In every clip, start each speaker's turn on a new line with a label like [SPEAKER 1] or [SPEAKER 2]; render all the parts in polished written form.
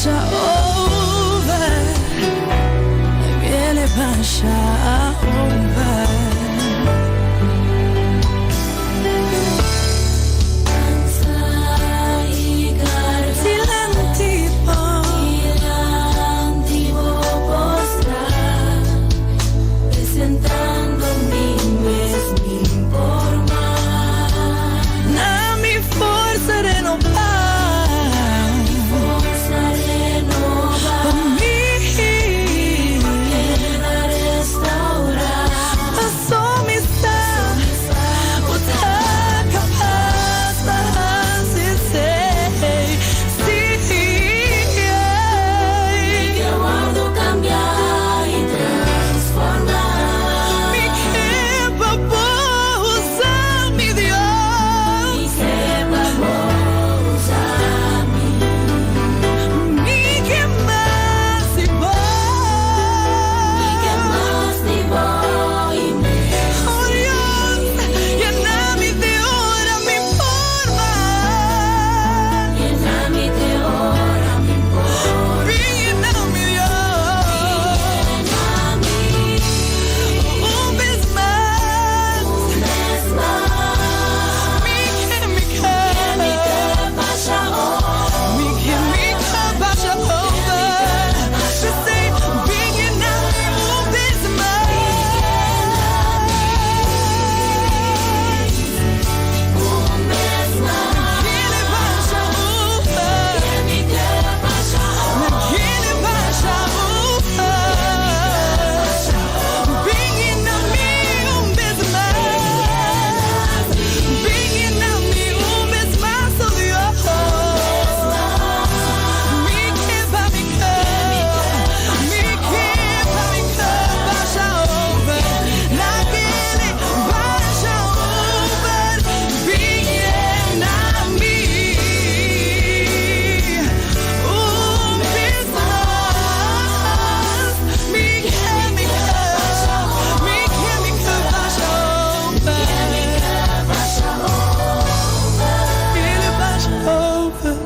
[SPEAKER 1] Basha over, Viene basha over. Dilanti bo, Na mi forsa renobá. Pa mi. Paso mi sa bo ta kapas pa hasi esei. Sí. Mi ke pa bo usa mi, Dios. Mi ke mas di bo. Oh Dios, yena mi te ora mi por mas. Bin yena mi, Dios. Un bes mas. Mi ke, mi ke. Mi ke, mi ke basha over. P'esei, bin yena mi un bes mas. Kere basha over. Kere basha over. Bin yena mi un bes mas. Bin yena mi un bes mas, oh Dios. Mi ke pa mi ke, mi ke pa mi ke basha over. Lag'é basha over. Bin yena mi un bes mas. Mi ke, mi ke, mi ke, mi ke basha over. Kere basha over.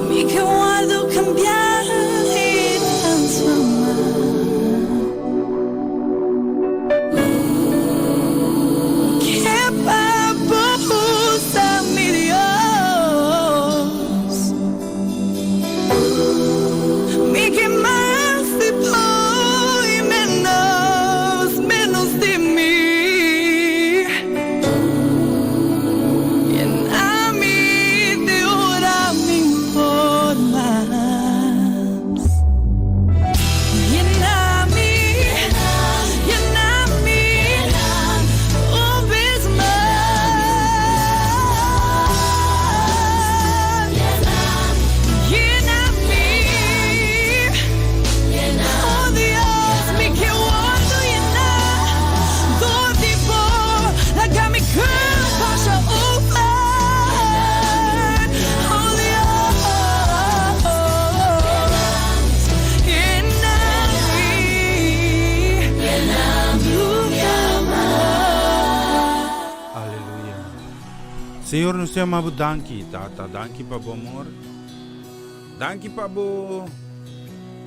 [SPEAKER 1] Mi ke wòrdu kambiá i transformá. Ke pa bo usa mi, Dios. Mi ke mas di bo i ménos, ménos di mi. Yena mi te ora mi por mas. Yena mi, yena mi un bes mas. Yena mi, oh Dios, mi ke wòrdu yená dor di bo, laga mi cup basha over. Oh Dios, yena mi,
[SPEAKER 2] Aleluya. Señor, nos ta yama bo danki, Tata. Danki pa bo amor. Danki pa bo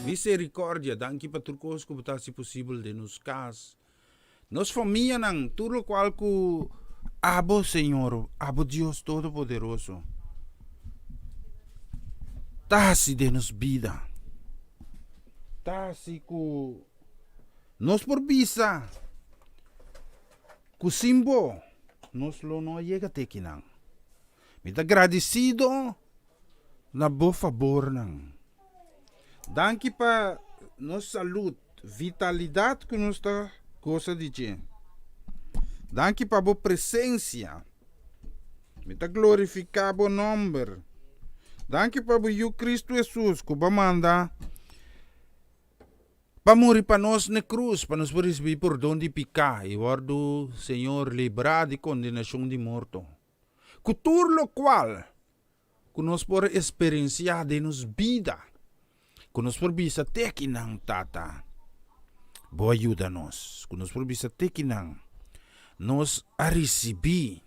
[SPEAKER 2] misericordia. Danki pa tur cos cu bo ta haci posibel den nos cas. Nos famianan, tur locual cu abo, Señor, abo Dios Todopoderoso, ta haci den nos bida. Ta haci cu nos por bisa cu sin bo nos lo no a yega te kinan. Mi ta gradicido na bo fabornan. Danki pa nos salud, vitalidad cu nos ta goza di dje. Danki pa bo presencia. Mi ta glorifica bo nomber. Danki pa bo Yu Cristo Jesus cu bo a manda pa muri pa nos n'e cruz, pa nos por ricibi pordon di pica y wordo, Señor, libra di condenacion di morto. Cu tur locual cu nos por experiencia den nos bida, cu nos por bisa te akinan, Tata, Bo a yuda nos, cu nos por bisa te akinan, nos a ricibi.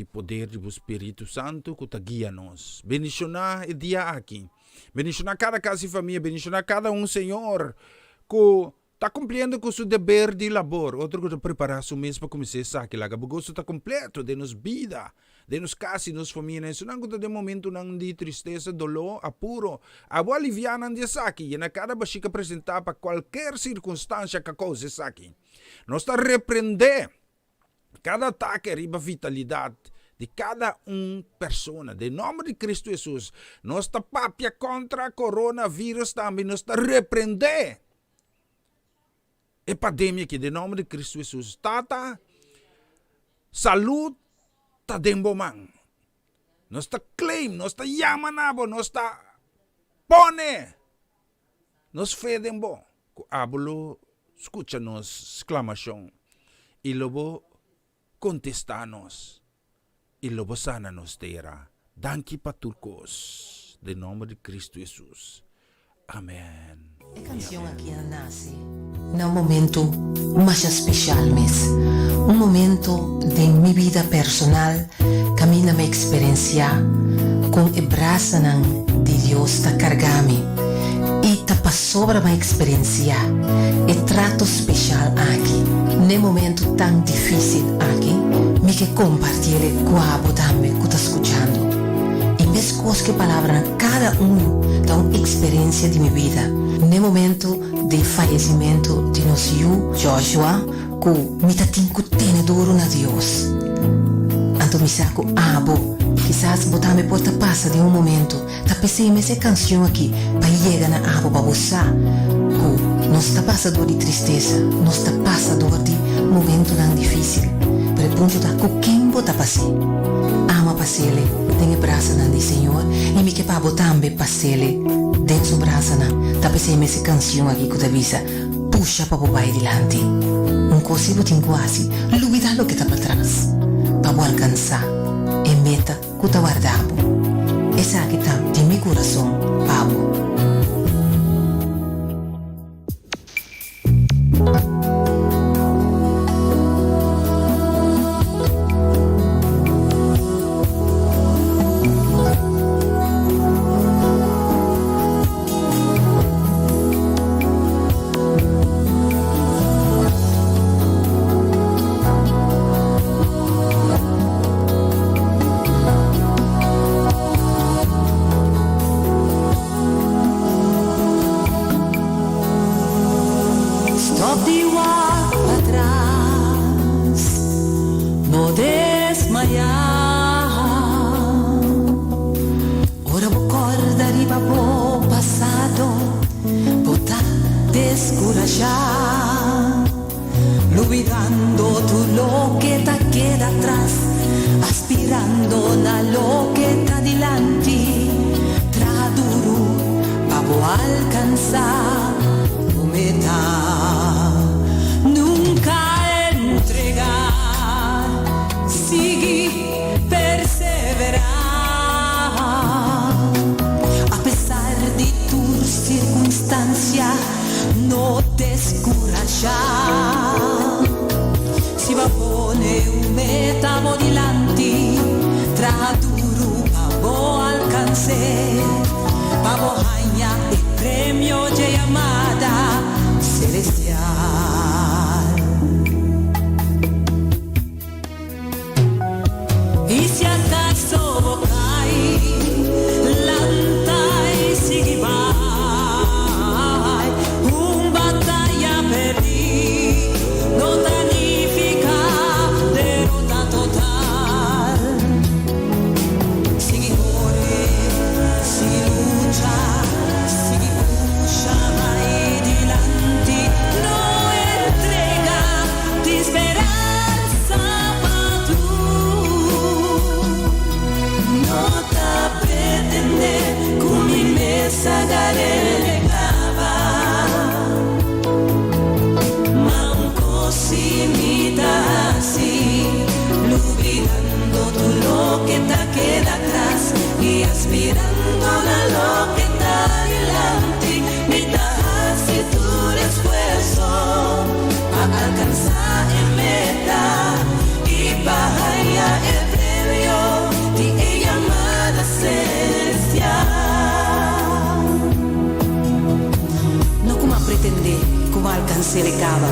[SPEAKER 2] sinti poder di bo Spiritu Santu ku ta guia nos. Bendishoná e dia aki. Bendishoná kada kas i famia. Bendishoná kada un, Señor, ku ta kumpliendo ku su deber di labor. Otro ku ta prepará su mes pa kuminsá esaki. Laga bo goso ta kompleto den nos bida, den nos kas i nos famianan. Esunnan ku ta den momentunan di tristesa, doló, apuro, abo aliviá nan di esaki. Yena kada bashika presentá pa kualker sirkunstansha ka kousa esaki. Nos ta reprendé Kada atake riba vitalidat di kada un persona. Den nomber di Cristo Jesus, nos ta papia kontra coronavirus tambe, nos ta reprende e pandemia aki den nomber di Cristo Jesus. Tata, salud ta den bo man. Nos ta claim, nos ta yama na bo, nos ta pone Nos fe den bo, ku abo lo skucha nos sklamashon i lo bo kontestá nos i lo bo sana nos tera. Danki pa tur kos, den nòmber di Kristu Hesus. Amèn
[SPEAKER 3] E
[SPEAKER 2] i
[SPEAKER 3] kansion
[SPEAKER 2] amèn.
[SPEAKER 3] aki a nase na un momento masha speshal mes, un momento den mi bida personal Kaminda mi eksperensiá kon e brasanan di Dios ta kargá mi i ta pasobra mi a eksperensiá e trato speshal aki n'e momentu tan difísil aki, mi ke kompartiel e ku abo tambe ku ta skuchando. I meskos ku e palabranan kada unu ta un eksperensia di mi bida n'e momentu di fayesimentu di nos yu Joshua. Ku mi ta tin ku tene duru na Dios. Anto mi sa ku abo, kisas bo tambe por ta pasa den un momento, ta p'esei mes e kanshon aki pa yega na abo pa bo sa ku nos ta pasa dor di tristesa, nos ta pasa dor di momentunan difísil, pero e punto ta ku ken bo ta pas'é. Ama pas'ele den e brasanan di Señor i mi ke pa bo tambe pas'ele den su brasanan. Ta p'esei mes e kanshon aki ku ta bisa. Pusha pa bo bai dilanti. Un kos si bo tin ku hasi, lubidá loke ta patras pa bo alkansá e meta ku ta warda bo. Esaki ta di mi kurason pa bo.
[SPEAKER 1] Stop di wak patras, no desmayá. Ora bo kòrda riba bo pasado, bo ta deskurashá, lubidando tur loke ta keda atras, aspirando na loke ta dilanti. Traha duru pa bo alkansá bo meta. Nunka entregá, sigui. Perseverá apesar di tur sirkunstansia, no deskurashá. Si bo a pone un meta bo dilanti, traha duru pa bo alkans'é, pa bo haña e premio dje yamada selestial. I si akaso bo kai, lanta i sigui bai. Un bataya perdí no ta nifiká derota total. Sigui kore, sigui lucha, sigui pusha bai dilanti. No entrega, tin speransa pa tur. alkans'é kaba.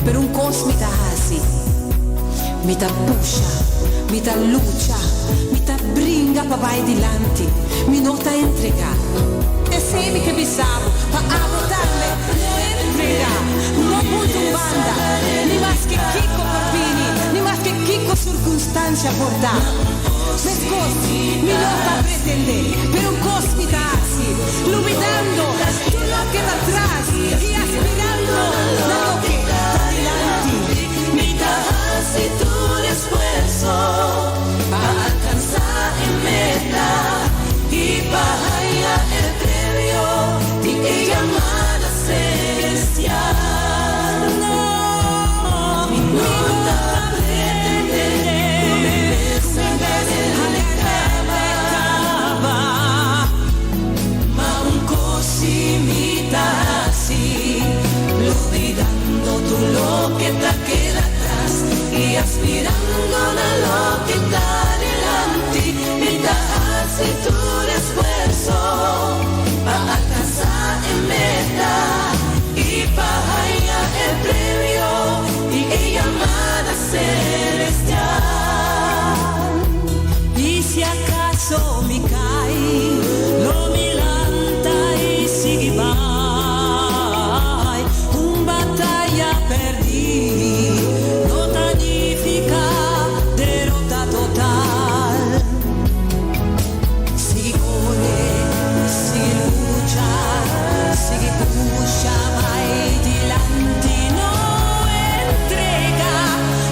[SPEAKER 1] Pero un kos mi ta hasi, mi ta pusha, mi ta lucha, mi ta bringa pa bai dilanti, mi no ta entregá. Esei mi ke bisa bo, pa abo tambe, no entregá, no punta un banda, ni maske kiko por bini, ni maske kiko sirkunstansia por ta. Meskos, mi no ta pretendé, pero un kos mi ta hasi, lubidando tur loke ta tras i aspirando na loke ta dilanti. Mi ta hasi tur esfuerso pa alkansá e meta i pa haña e premio di e yamada selestial. No, mi no ta pretendé ku mi mes a gana e kaba. Ma un kos si mi ta hasi, lubidando tur loke ta keda atras i aspirando na loke ta dilanti, mi ta hasi tur esfuerso pa alkansá e meta i pa haña e premio di e yamada selestial. I si akaso mi kai, lo mi lanta i sigui bai. Un bataya pèrdí no ta nifiká derota total. Sigui kore, sigui lucha, sigui pusha bai dilanti, no entregá,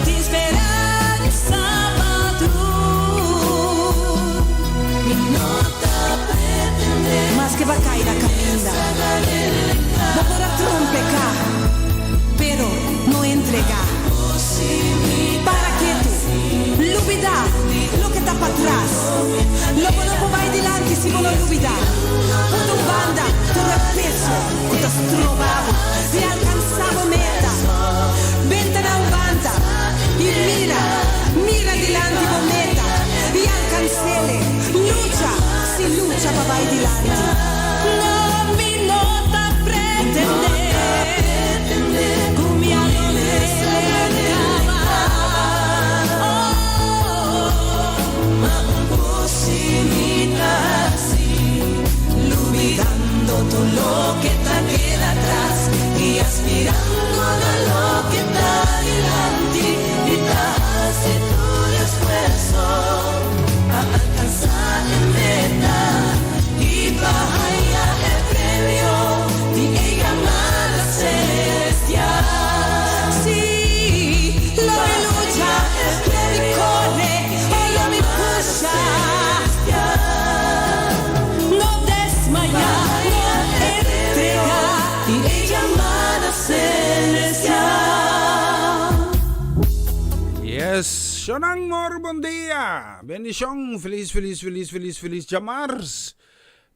[SPEAKER 1] tin speransa pa tur. Mi no ta pretendé. Maske bo a kai na kaminda, bo por a trompeká, pero no entregá. Para ketu, lubidá loke ta patras. Lo bo no por bai dilanti si bo no lubidá. Punta un banda tur e peso ku ta stroba bo di alkansá bo meta. Benta na un banda i mira, mira dilanti bo meta i alkans'ele. Lucha, si lucha pa bai dilanti. No, mi no ta pretendé ku mi a logr'é kaba. Oh, ma un kos si mi ta hasi, lubidando tur loke ta keda atras i aspirando na loke ta dilanti, mi ta hasi tur esfuerso pa alkansá e meta i pa haña e premio di e yamada selestial. Sí, lo mi lucha, lo mi kore, o lo mi pusha. No desmayá, no entregá di e yamada selestial.
[SPEAKER 2] Yes, Shonan Mor, bon dia. Bendishon, felis, felis, felis, felis, felis djamars.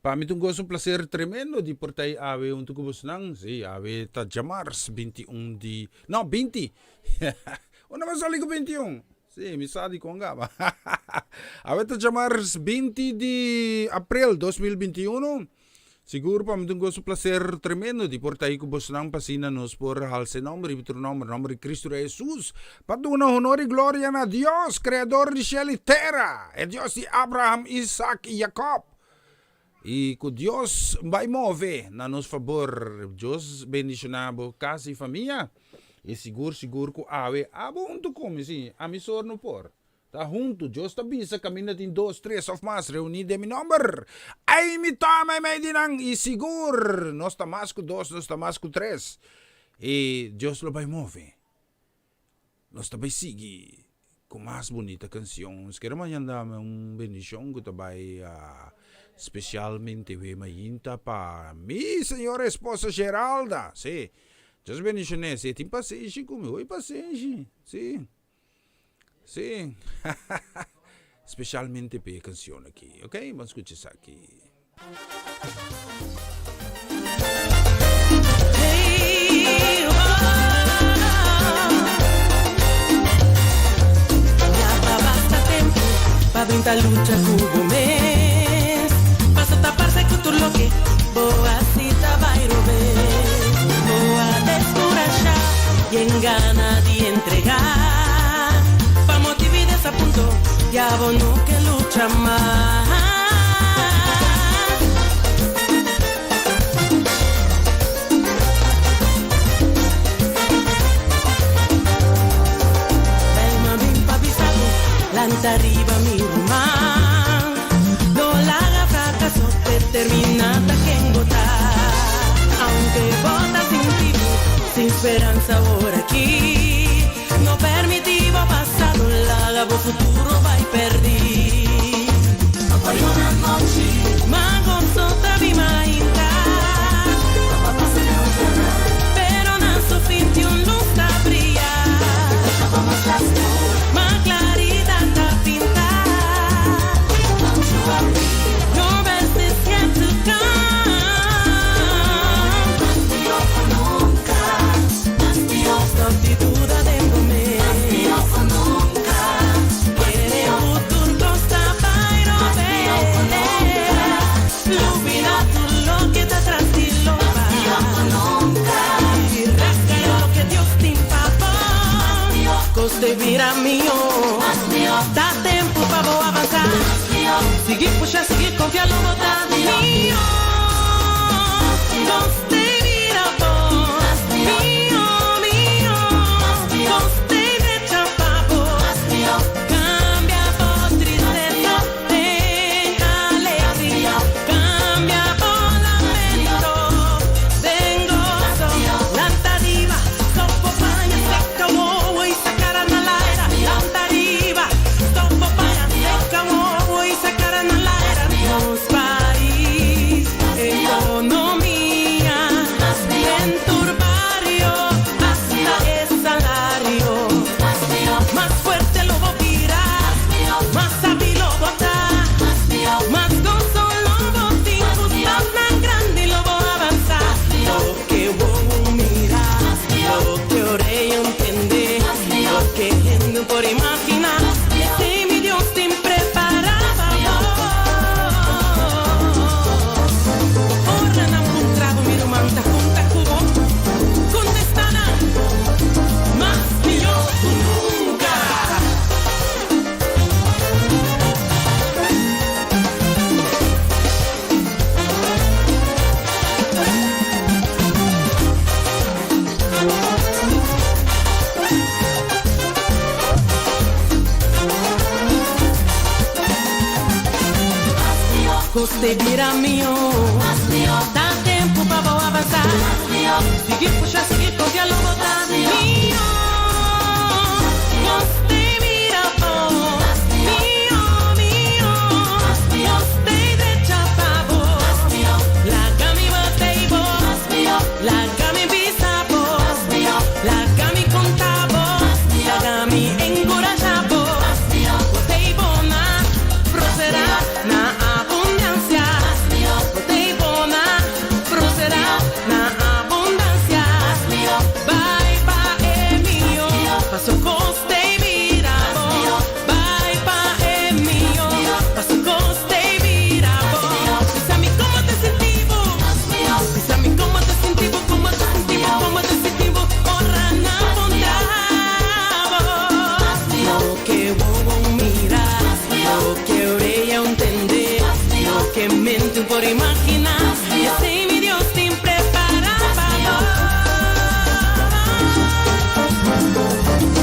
[SPEAKER 2] Pa mi ta un goso, un placer tremendo di por ta ei awe hunto ku bosnan. Sí, awe ta djamars 21 di, no, 20. Unda bo sali ku 21? Sí, mi sa di kon gaba. Awe ta djamars 20 di aprel 2021. Sigur pa mi ta un goso, placer tremendo di por ta ei ku bosnan pa asina nos por halsa e nomber riba tur nomber, nomber di Cristo Rey Jesus, pa duna honor i gloria na Dios, Creador di shel i tera, e Dios di Abraham, Isaac i Jacob. I ku Dios bai move na nos fabor. Dios bendiciona bo cas i famia. I sigur sigur ku awe abo huntu ku mi, si, ami sor no por. Ta huntu, Dios ta bisa, kaminda tin dos, tres òf mas reuní den mi nòmber, ei mi ta meimei di nan, i sigur nos ta mas ku dos, nos ta mas ku tres, i Dios lo bai move. Nos ta bai sigui ku mas bunita kansion. Nos kere manda un bendishon ku ta bai spesialmente wei mainta pa mi señora esposa Geralda. Sí, Dios bendishon'é. Si e tin pasenshi ku mi, hopi pasenshi, sí. Sí, specialmente p'e cancion aki, ok? Ban scucha esaki.
[SPEAKER 4] Ya ta basta tempu pa brinta lucha ku bo mes. Paso ta parse ku tur loke bo hasi ta bai robes. Bo a descubrí. Yen gana di entregá. Pa motibu di desapunto, ya bo no ke lucha mas. Bel m'a bin pa bisa bo, lanta riba mi ruman. No laga frakaso determiná ta ken bo ta. Aunke bo ta sinti bo sin speransa awor aki, no permití bo pasado laga bo futuro bai pèrdí. Mas goso ta bin mainta. Pero na su fin tin un lus ta briya. Mas klaridat ta pinta. Your best is yet to come. Stòp di duda den bo mes. Kere tur kos ta bai robes. Lubidá tur loke ta tras di lomba. I rasca loke Dios tin pa bo. Kos ta bira mihó. Ta tempu pa bo avansá. Sigui pusha, sigui konfia, lo bo ta mihó. Kos ta bira bon. Mihó, mihó. Kos ta drecha pa bo. Kambia bo tristesa den alegria. Kambia bo lamento den goso. Lanta riba, stòp bo paña, seka wowo i saka kara na laira. Lanta riba, stòp bo paña, seka wowo i saka kara na laira. Nos pais, ekonomia, den tur bario, hasta e salario. Mas fuerte lo bo bira, mas sabi lo bo ta, mas goso lo bo tin, stapnan grandi lo bo avansá. Loke wowo mira, loke orea tende, loke hende por imaginá, esei mi Dios tin prepará pa bo. Ora nan puntra bo, mi ruman, ta kon ta ku bo, kontestá nan, mas mihó ku nunka. Kos ta bira mihó. Ta tempu pa bo avansá. Sigui pusha, sigui konfia, lo bo ta mihó. Kos ta bira bon. Mihó, mihó. Kos ta drecha pa bo. Laga mi bate bo. Laga mi bisa bo. Laga mi konta bo. Laga mi enkurashá bo. Bo t'ei bon na prosperá na abundansia. Bo t'ei bon na prosperá na abundansia. Bai pa e mihó, paso kos ta bira bon. Bai pa e mihó, paso kos ta bira bon. Bisa mi kon ta sinti bo. Bisa mi kon ta sinti bo, kon ta sinti bo, kon ta sinti bo. Ora nan puntra bo. Loke wowo mira, loke orea tende, loke mente por imaginá. Esei mi Dios tin prepará pa bo.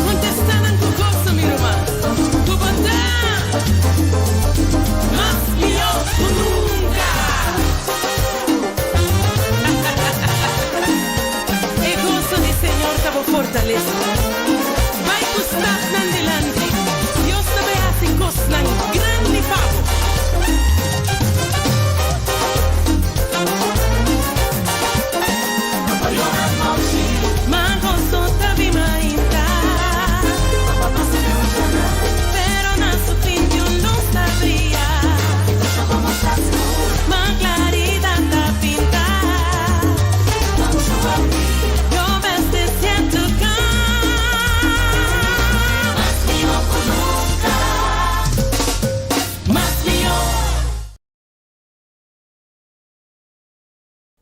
[SPEAKER 4] Kontestá nan ku goso, mi ruman? Ku bo ta mas mihó ku nunka. E goso di Señor ta bo fortalesa. Bai ku stapnan dilanti. Dios ta bai hasi kosnan grandi pa bo.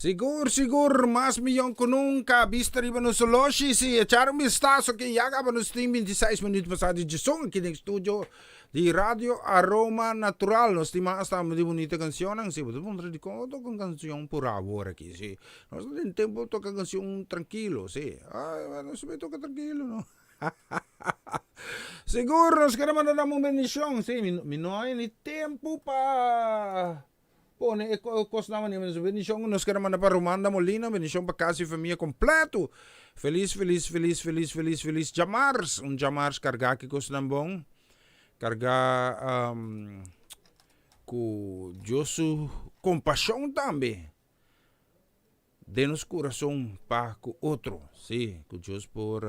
[SPEAKER 2] Sigur, sigur, mas miyon ku nunka, bista riba nos oloshi, si echar un bistaso ki ya kaba nos tin 26 minuut pasá di djeson aki den studio di Radio Aroma Natural. Nos tin mas tambe di bunita kanshonnan, si bo ta puntra dikon bo toka un kanshon purá awor aki, si nos ta den tempu toka kanshon trankilo, si, ay nos ta toka trankilo no. Sigur nos kere manda nan un bendishon, si mi no hay ni tempu pa Pone e kosnan manera nos bendishon ku nos kere manda pa Romanda Molina, bendishon pa kas i famia kompleto. Felis felis felis felis felis felis djamars, un djamars kargá ki kosnan bon, kargá ku Dios su kompashon tambe den nos kurason pa ku otro, si ku Dios por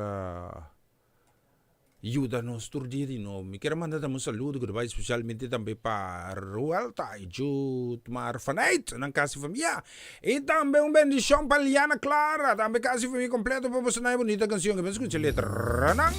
[SPEAKER 2] Yuda nos tur dia di nobo. Mi kier a manda tambe un saludo ku ta bai spesialmente tambe pa Ruelta i Jutmar Faneit, nan kas i famia. I tambe un bendishon pa Liana Clara, tambe kas i famia kompleto pa boso na e bunita kanshon. Ke ben skucha letranan.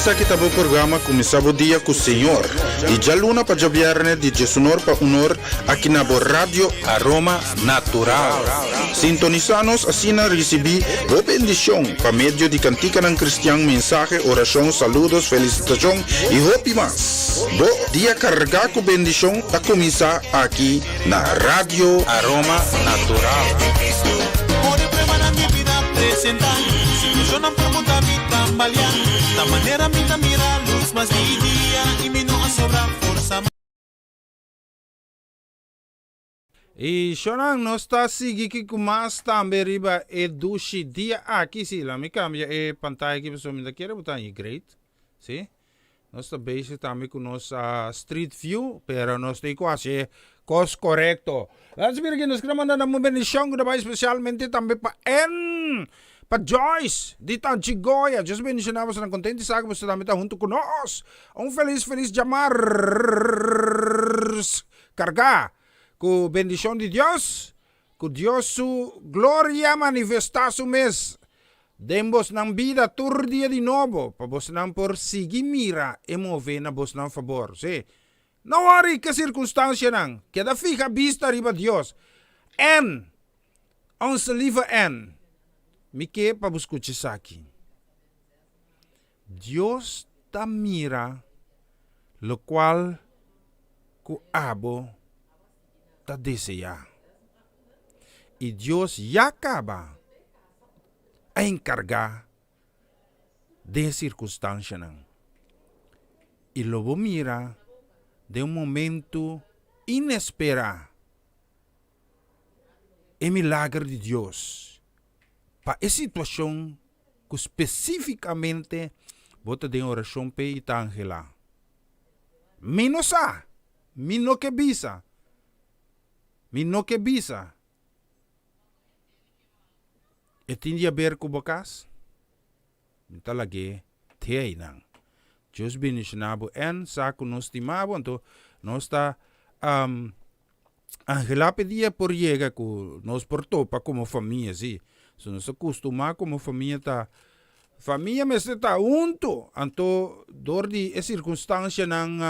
[SPEAKER 2] Esaki ta bo programa Kuminsá Bo Dia ku Señor, di djaluna pa djabièrnè di diesunor pa unor aki na bo Radio Aroma Natural. Sintonisá nos asina risibí bo bendishon pa medio di kantikanan kristian, mensahe, orashon, saludos, felisitashon i hopi mas. Bo dia kargá ku bendishon ta kuminsá aki na Radio Aroma Natural. I shonan nos ta sigui ki ku mas tambe riba e dushi dia aki. Si, la mi kambia e pantaya aki pasobra mi ta kere bo ta haña great. Si. Nos ta bezig tambe ku nos street view, pero nos tin ku hasi kos korekto. Laat mira ki nos kere manda nan un bendishon ku ta bai spesialmente tambe pa Ann, pa Joyce di Tanchi Goya. Dios bendishoná boso nan kontent di sa ku boso tambe ta huntu ku nos. Un felis felis djamars kargá ku bendishon di Dios. Ku Dios su gloria manifestá su mes den bosnan bida tur dia di nobo, pa bosnan por sigui mira e move na bosnan fabor. Sí. No wòri ke sirkunstansianan, keda fiha bista riba Dios. En, onze lieve En, mi ke pa bo skucha esaki. Dios ta mira lokual ku abo ta deseá. I Dios ya kaba a enkargá den e sirkunstanshanan. I lo bo mira den un momentu inesperá e milager di Dios pa e situashon ku spesífikamente bo ta den orashon p'e i ta anhelá. Mi no sa! Mi no ke bisa! Mi no ke bisa! E tin di haber ku bo kas? Mi ta lag'é te einan. Dios bendishoná bo en sa ku nos stima bo, anto nos ta anhelá p'e dia por yega ku nos por topa komo famia, sí. So nos a kustumá komo famia ta, famia mester ta huntu, anto dor di e sirkunstansianan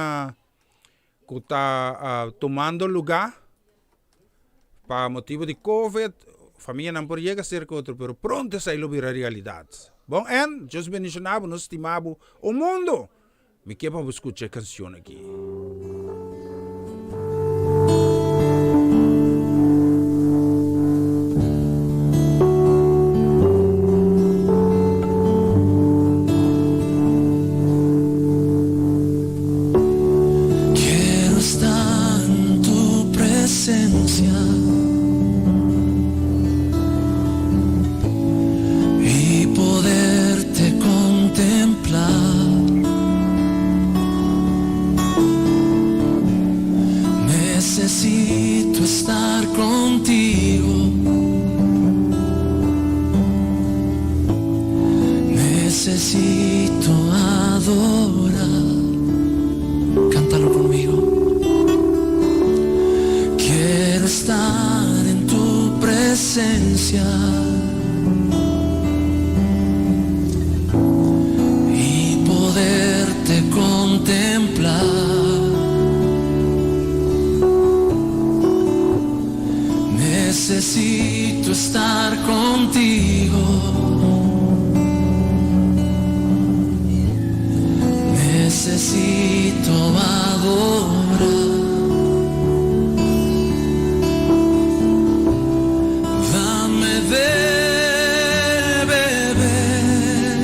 [SPEAKER 2] ku ta tumando lugá pa motibu di covid, famianan por yega serka otro, pero pronto esei lo bira realidat. Bon en, Dios bendishoná bo, nos stima bo un mundu. Mi ke pa bo skucha e kanshon aki.
[SPEAKER 1] Quiero estar en tu presencia y poderte contemplar. Necesito estar contigo. Necesito adorar. Cántalo conmigo. Quiero estar en tu presencia. Y poderte contemplar. Necesito estar contigo. Necesito adorar. Dame de beber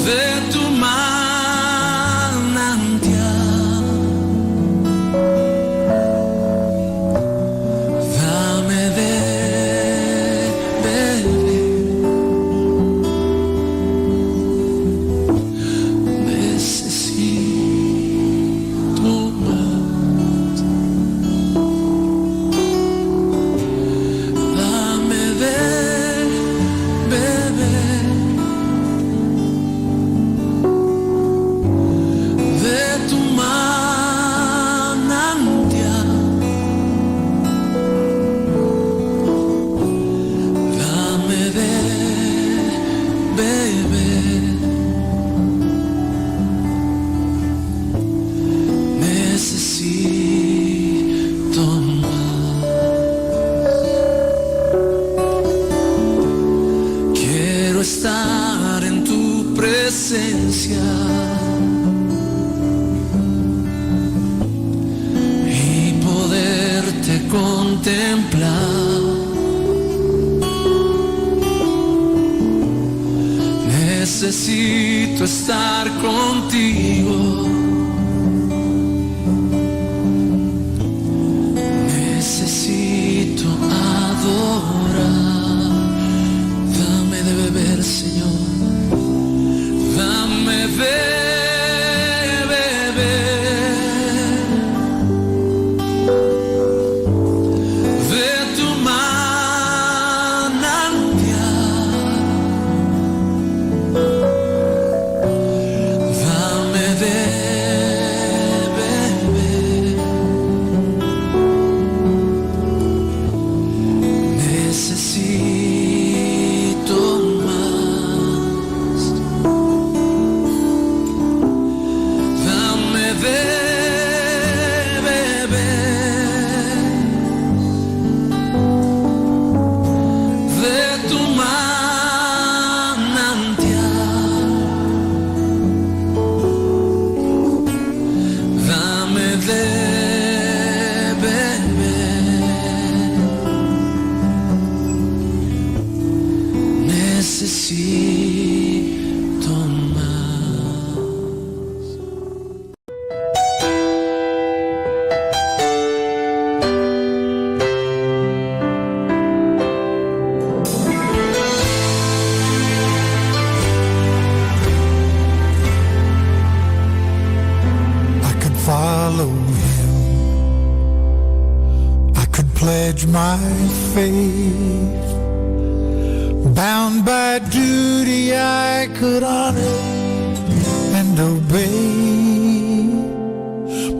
[SPEAKER 1] de tu manantial. Dame de beber. Necesito mas.
[SPEAKER 5] Contemplar. Necesito estar contigo. Necesito adorar. Dame de beber, Señor. Dame de beber de tu manantial. Dame de beber. Necesito más. Dame de beber de tu manantial. Dame de beber. Necesito más.
[SPEAKER 6] I could follow him. I could pledge my faith. Bound by duty, I could honor and obey.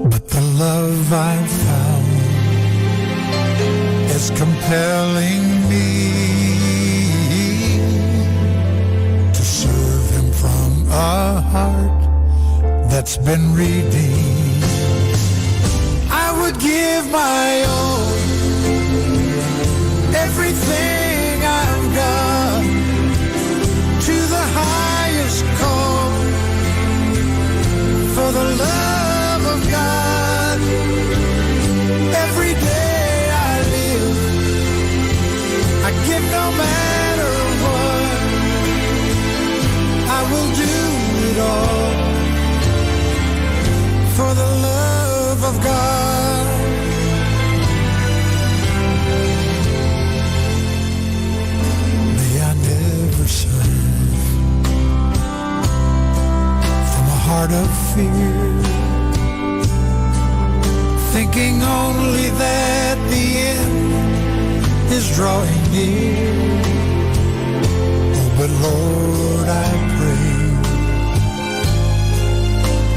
[SPEAKER 6] But the love I've found is compelling me to serve him from a heart that's been redeemed. I would give my all, everything I've got, to the highest call, for the love of God. Every day I live, I give no matter what, I will do it all for the love of God. May I never serve from a heart of fear, thinking only that the end is drawing near. Oh, but Lord, I pray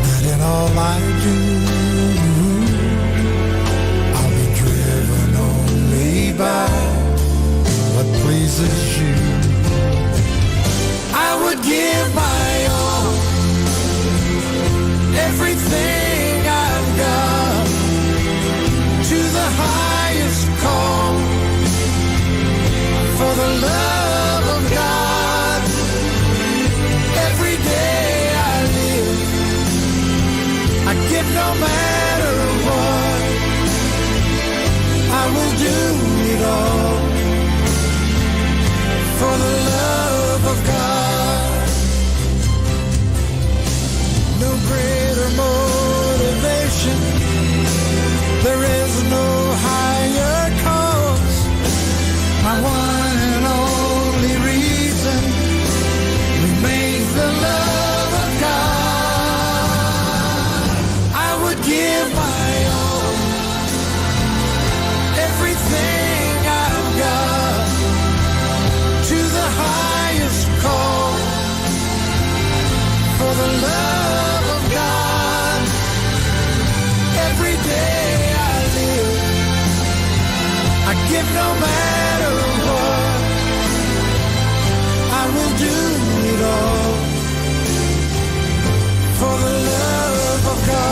[SPEAKER 6] that in all I do, I'll be driven only by what pleases you. I would give my all, everything I've got, to the highest call, for the love of God. Every day I live, I give no matter what, I will do it all for the love of God. No greater motivation, there is no higher cause. My one and only reason remains the love of God. I would give my all, everything I've got, to the highest call, for the love of God. Every day I live, I give no matter what, I will do it all for the love of God.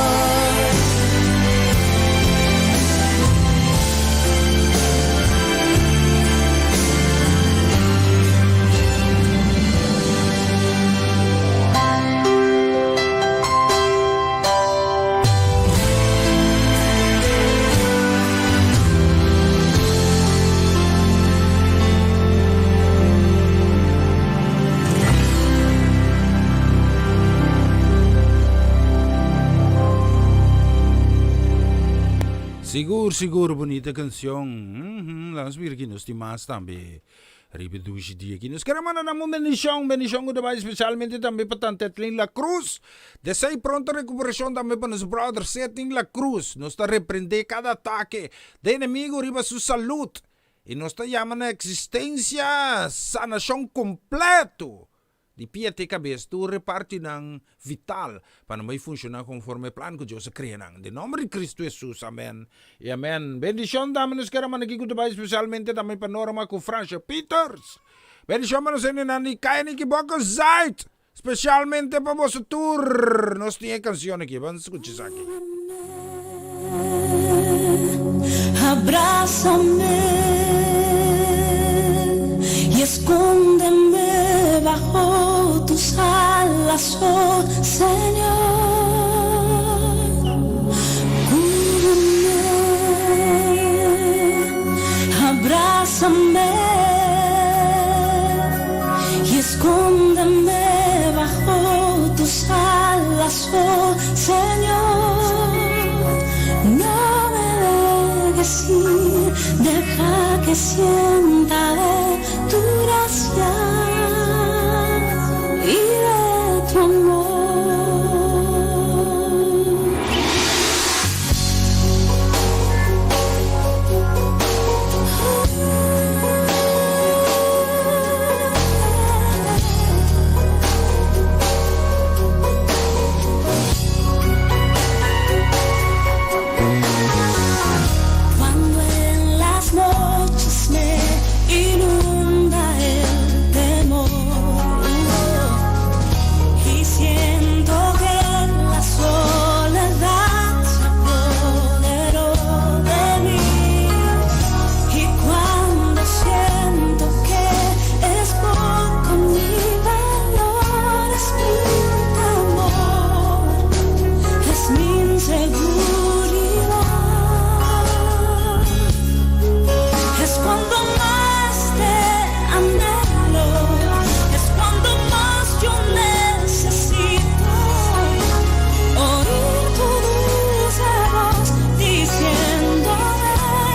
[SPEAKER 2] Sigur sigur bunita cancion. Mm -hmm. Laat ons mira ki nos tin mas tambe. Riba dushi dia aki. Nos kere manda nan un bendicion, bendicion ku ta bai specialmente tambe pa Tante Etlin La Cruz. Desei pronto recuperacion tambe pa nos brother Setting La Cruz. Nos ta reprende cada atake de enemigo riba su salud. Y nos ta yama na existencia sanacion completo. Di pia te kabes, tur e partinan vital pa nan bai funshoná konforme e plan ku Dios a krea nan. Den nòmber di Kristu Hesus, amèn i amèn. Bendishon tambe nos kere manda aki ku ta bai spesialmente tambe pa Norma ku Fransha Peters. Bendishon pa nos hendenan di Kayaniki Boko Zuid, spesialmente pa boso tur. Nos tin e kanshon aki, ban skucha esaki.
[SPEAKER 1] Abrázame y escóndeme bajo tus alas, oh Señor. Cúbreme, abrázame y escóndeme bajo tus alas, oh Señor. No me dejes ir, deja que sienta de tu gracia y de tu amor. Cuando en las noches me inunda el temor y siento que la soledad se apoderó de mí y cuando siento que es poco mi valor, es mi temor, es mi inseguridad. Es cuando más te anhelo, es cuando más yo necesito oír tu dulce voz diciéndome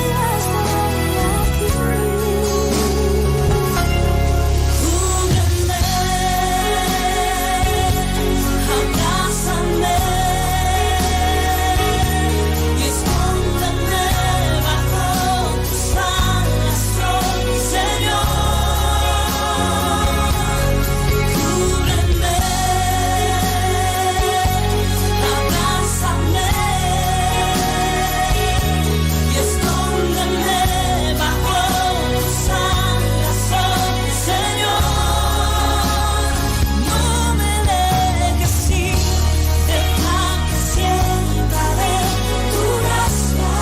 [SPEAKER 1] yo estoy aquí. Cúbreme, abrázame y escóndeme bajo tus alas, oh Señor. Cúbreme, abrázame y escóndeme bajo tus alas, oh Señor. No me dejes ir, deja que sienta de tu gracia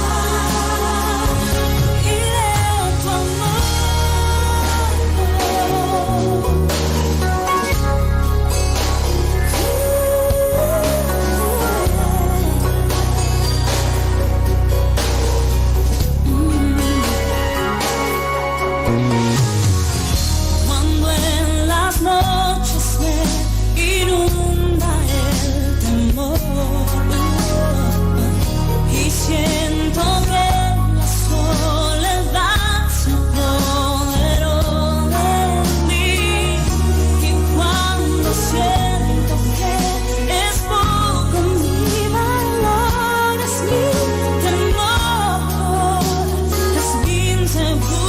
[SPEAKER 1] y de tu amor. Cuando en las noches me inunda el temor y siento que la soledad se apoderó de mí y cuando siento que es poco mi valor, es mi temor, es mi inseguridad.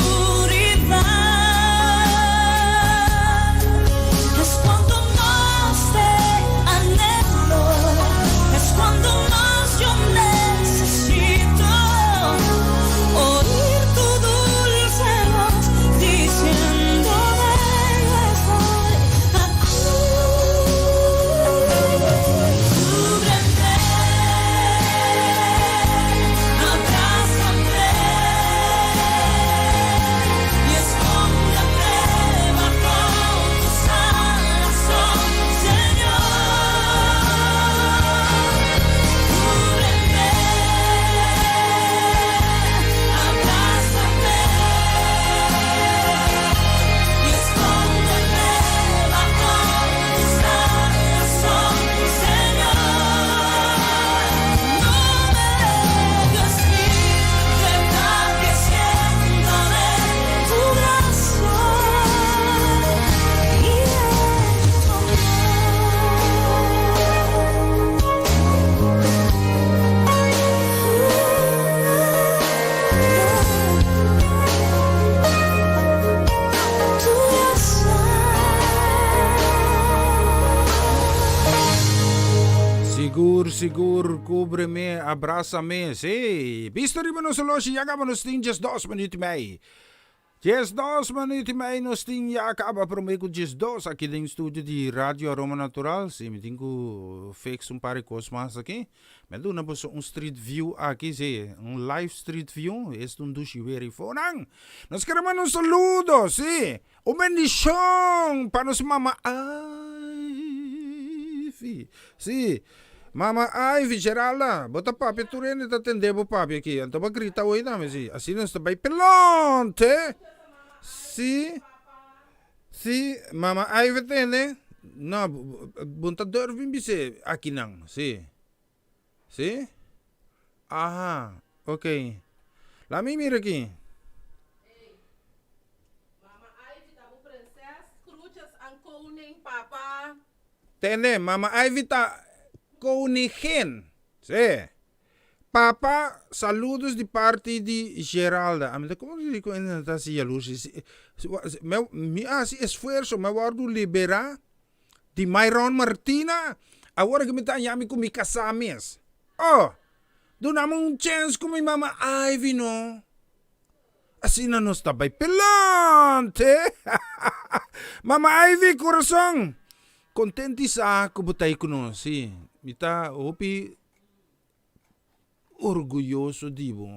[SPEAKER 2] sigur, cúbreme, abrázame. Sí, bisto riba nos horloge, ya caba nos tin 12 minuut y mei. 12 minuut y mei nos tin ya caba prome cu 12 aki den studio di Radio Aroma Natural. Sí, mi tin cu fix un par di cos mas aki. Mi a duna boso un street view aki, sí, un live street view. Esta un dushi weer eifonan. Nos kere manda un saludo, sí. Un bendishon pa nos mama Ivy. Sí, mama Ivy, Geralda, bo ta papia tur hende ta tende bo papia aki. Anto bo a grita hoy tambe, sí. Asina nos ta bai pelonte. Sí, sí, mama Ivy tende. No, bo no ta durf bin bis'é akinan, sí. Sí? Aha, ok. Laat mi mira aki.
[SPEAKER 4] Ey, Mama Ivy ta bo prinses, groetjes aan koning, papa.
[SPEAKER 2] Tende, Mama Ivy ta koningin. Sí. Papa, saludos di parti di Geralda. Ami ta como di cu hende ta hasi yalurs. Mi a hasi esfuerzo, mi a wordo libera di Myron Martina, awor aki mi ta haña mi ku mi kasá mes. Oh, duna mi un chèns ku mi mama Ivy no. Asina nos ta bai pelante. Mama Ivy, kurason, kontent di sa ku bo ta ei ku nos. Sí, mi ta hopi orguyoso di bo,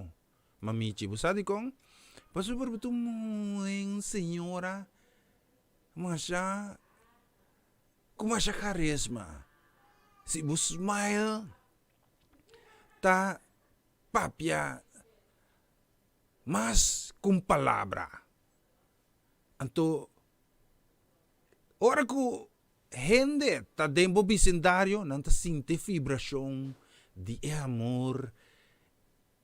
[SPEAKER 2] mamichi. Bo sa dikon? Pasobra bo ta un muhé, un señora. Masha ku masha karisma. Si bo smile ta papia mas ku un palabra. Anto ora ku hende ta den bo bisindario nan ta sinti e vibrashon di e amor,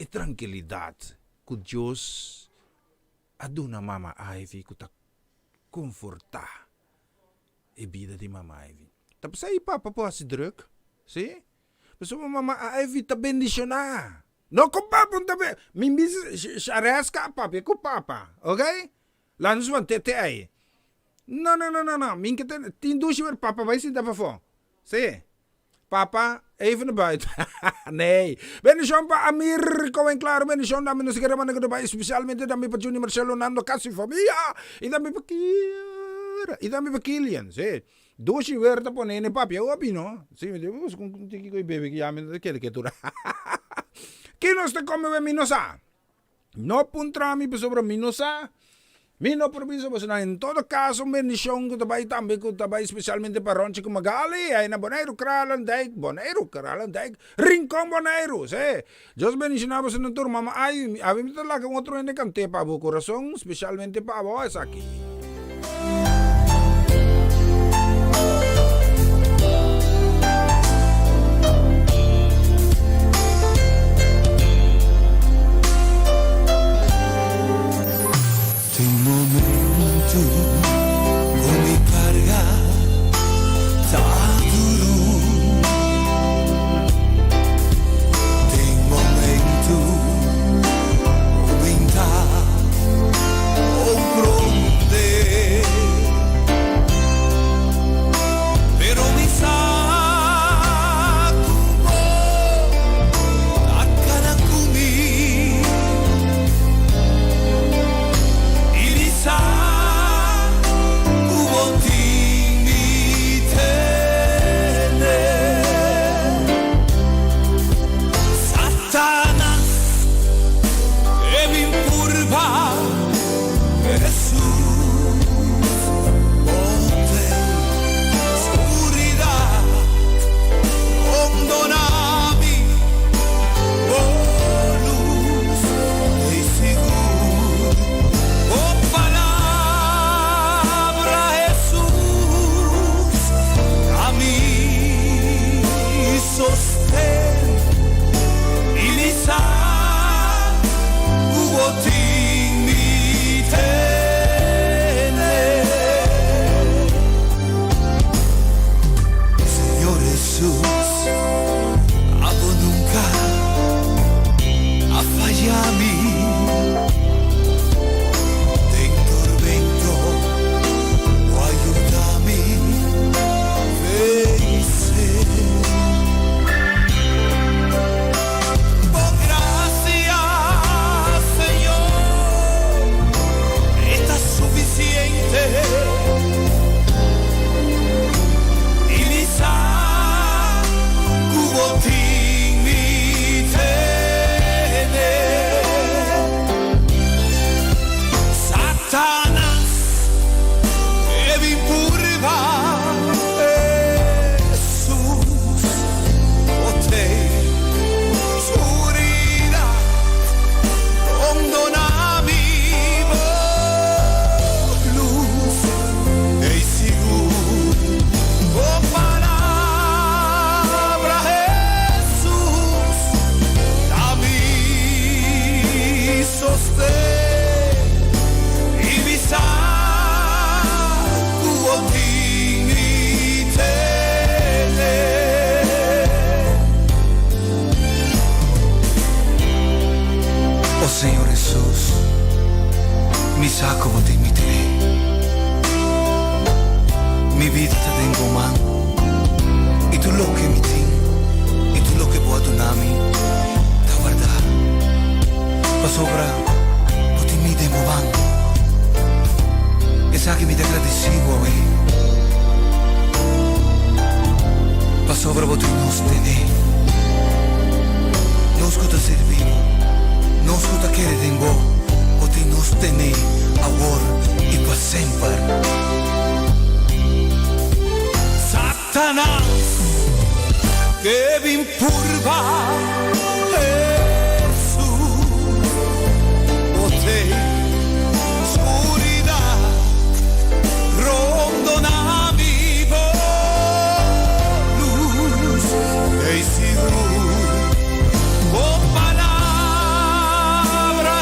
[SPEAKER 2] e trankilidat ku Dios a duna Mama Ivy ku ta konfortá e bida di Mama Ivy. Ta p'esei papa por hasi drùk, sí? Pasobra Mama Ivy ta bendishoná. No ku papa no ta be, mi bisa Shareska a papia ku papa, oke? Laat nos want'é te ei. No, no, no, no, no, mi ke tende, tin dushi wer papa bai sinta pafó, sí? Papa, even naar buiten. Nee. Bendicion pa Amir Cohen Claro, bendicion tambe nos kere manda goodbye especialmente tambe pa Juni Marcelo Nando Casi familia y tambe pa Kira y tambe pa Kilian. Sí. Dushi weer ta pone ne papia hopi no. Sí, mi digo, pues con tiki koy bebe ki ya mi ta kere ketura. Ki nos ta come we mi no sa. No puntra mi pasobra mi no sa. Mi no por bisa boso nan. En todo caso un bendicion cu ta bay tambe cu ta bay specialmente pa Ronchi cu Magali ay na Boneiru Kralendijk Boneiru Kralendijk Rincon Boneiru si Dios bendiciona boso nan tur mama ay abi mi ta laga un otro hende cante pa bo corazon specialmente pa bo esaki.
[SPEAKER 5] Tin momento ku mi karga ta duru. Tin momento ku mi ta comprende. Mi sa ku bo tin mi tene. Mi bida ta den bo man, i tur loke mi tin i tur loke bo a duna mi ta wardá, pasobra bo tin mi den bo man. Esaki mi ta gradisí bo awe, pasobra bo tin nos tene, nos ku ta sirbí bo, nos ku ta kere den bo, bo tin nos tene awor i pa semper. Satanas ke bin purba Hesus, bo te skuridat rondona mi bo lus ei sigur bo palabra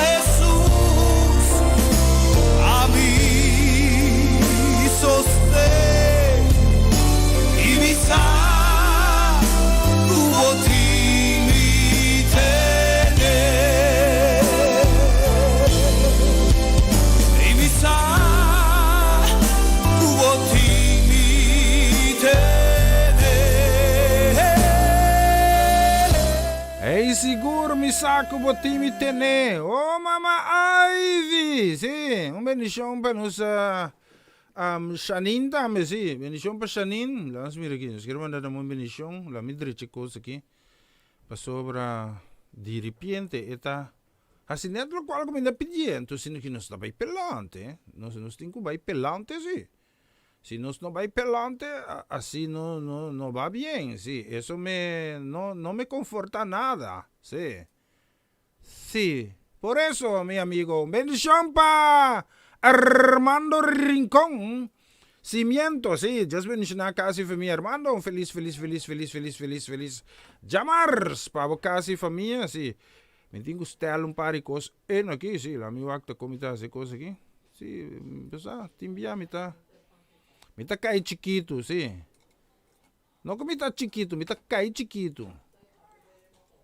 [SPEAKER 5] Hesus a mi sosten i mi sa ku bo tin mi tene i mi sa ku bo tin mi tene.
[SPEAKER 2] Ey sigur mi sa ku bo tin mi tene. Oh mama Ivy! Si, un bendishon pa nos Shanin tambe, si. Bendishon pa Shanin. Laga nos mira aki. Nos kier manda nan un bendishon. Laga mi drecha e kos aki. Pasobra diripiente e ta hasi net lokual ku mi ta pidié. Anto si nos ta bai pelante, nos nos tin ku bai pelante si. Si nos no bai pelante, asi no no no ba bien, si. Eso me no no me konforta nada, si. Si, por eso, mi amigo, un bendicion pa Armando Rincon Cimiento, si, Dios bendiciona casa y famia Armando, un feliz, feliz, feliz, feliz, feliz, feliz, feliz djamars pa bo casa y famia, si. Mi tin cu stel un par di cos en aki, si, la mi wak ta con mi ta haci e cos aki, si, bo sa, tin bia mi ta, mi ta cay chikitu, si. No ku mi ta chikitu, mi ta kai chikitu.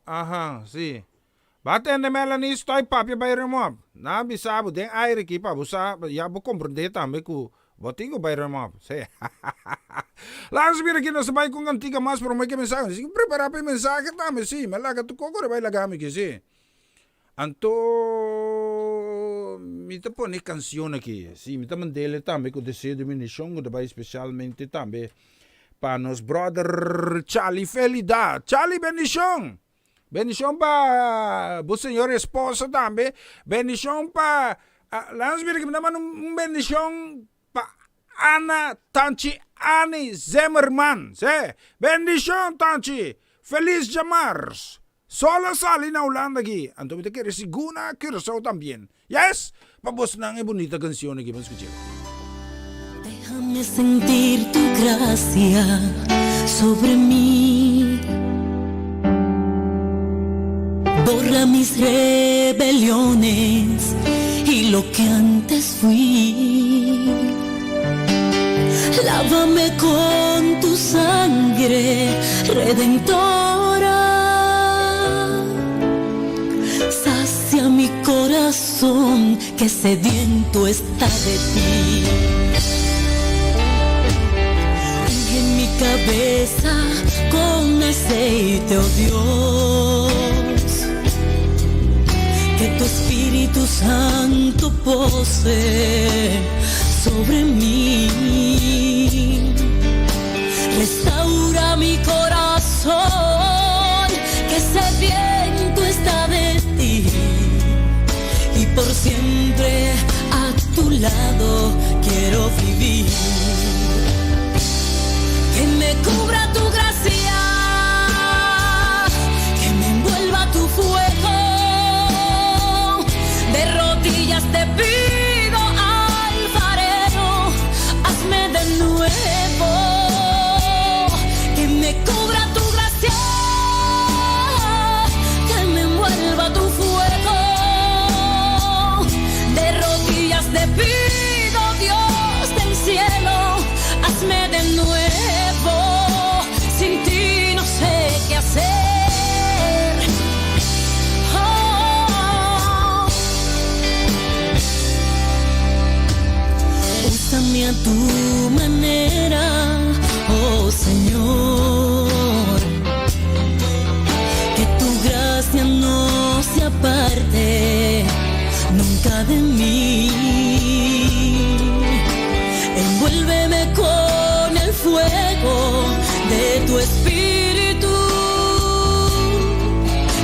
[SPEAKER 2] Aha, si. Ba tende Melanie, stoi papia bai remop. Nan a bisa bo den aire aki pa bo sa, ya bo komprendé tambe ku bo tin ku bai remop. Si. Laga nos bira aki, nos ta bai ku un kantika mas promé ku e mensahe. Nos tin ku prepará pa e mensahe tambe, si. Mi a laga tur koko riba e laga mi aki, si. Anto mi ta pone e cancion aki, si mi ta mandele tambe cu deseo di bendición cu ta bay specialmente tambe pa nos brother Charlie Felida. Charlie bendicion! Bendicion pa bo señora esposa tambe, bendicion pa, laga nos mira aki mi ta manda un bendicion pa Ana Tanchi Annie Zimmerman, si, bendicion Tanchi, feliz djamars. Sol a sali na Hulanda aki, anto mi ta kere sigur na Curaçao tambien. Yes! Pa bosnan e bunita cancion aki, ban scuch'el.
[SPEAKER 4] Déjame sentir tu gracia sobre mí. Borra mis rebeliones y lo que antes fui. Lávame con tu sangre redentora. Sacia mi corazón que sediento está de ti. Unge mi cabeza con aceite, oh Dios. Que tu Espíritu Santo pose sobre mi. Restaura mi corazón, que sediento está de ti. Y por siempre a tu lado quiero vivir. Que me cubra tu gracia, que me envuelva tu fuego. De rodillas te pido, alfarero, hazme de nuevo. Que me cubra tu gracia, que me envuelva tu fuego. De rodillas te pido, Dios del cielo, hazme de nuevo. Sin ti no sé qué hacer. Oh. Cambia tu manera, oh Señor. Que tu gracia no se aparte nunca de mí. Envuélveme con el fuego de tu espíritu,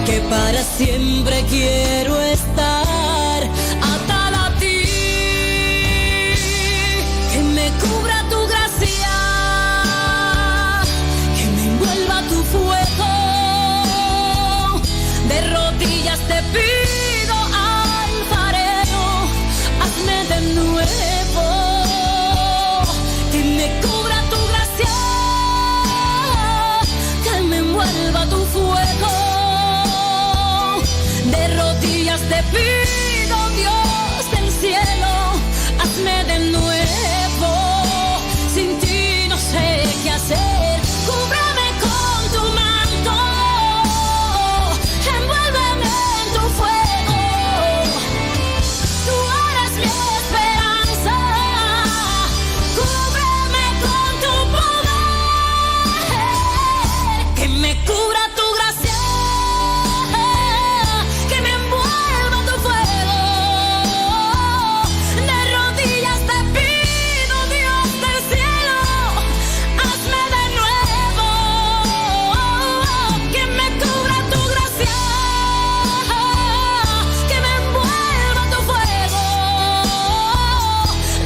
[SPEAKER 4] que para siempre quiero estar atada a ti. Que me cubra tu gracia, que me envuelva tu fuego. De rodillas te pido, alfarero, hazme de nuevo. Que me cubra tu gracia, que me envuelva tu fuego. De rodillas te pido, Dios del cielo, hazme de nuevo. Sin ti no sé qué hacer. Cúbreme con tu manto, envuélveme en tu fuego. Tú eres mi esperanza. Cúbreme con tu poder. Que me cubra tu gracia. Que me envuelva tu fuego. De rodillas te pido, Dios del cielo, hazme de nuevo. Que me cubra tu gracia. Que me envuelva tu fuego.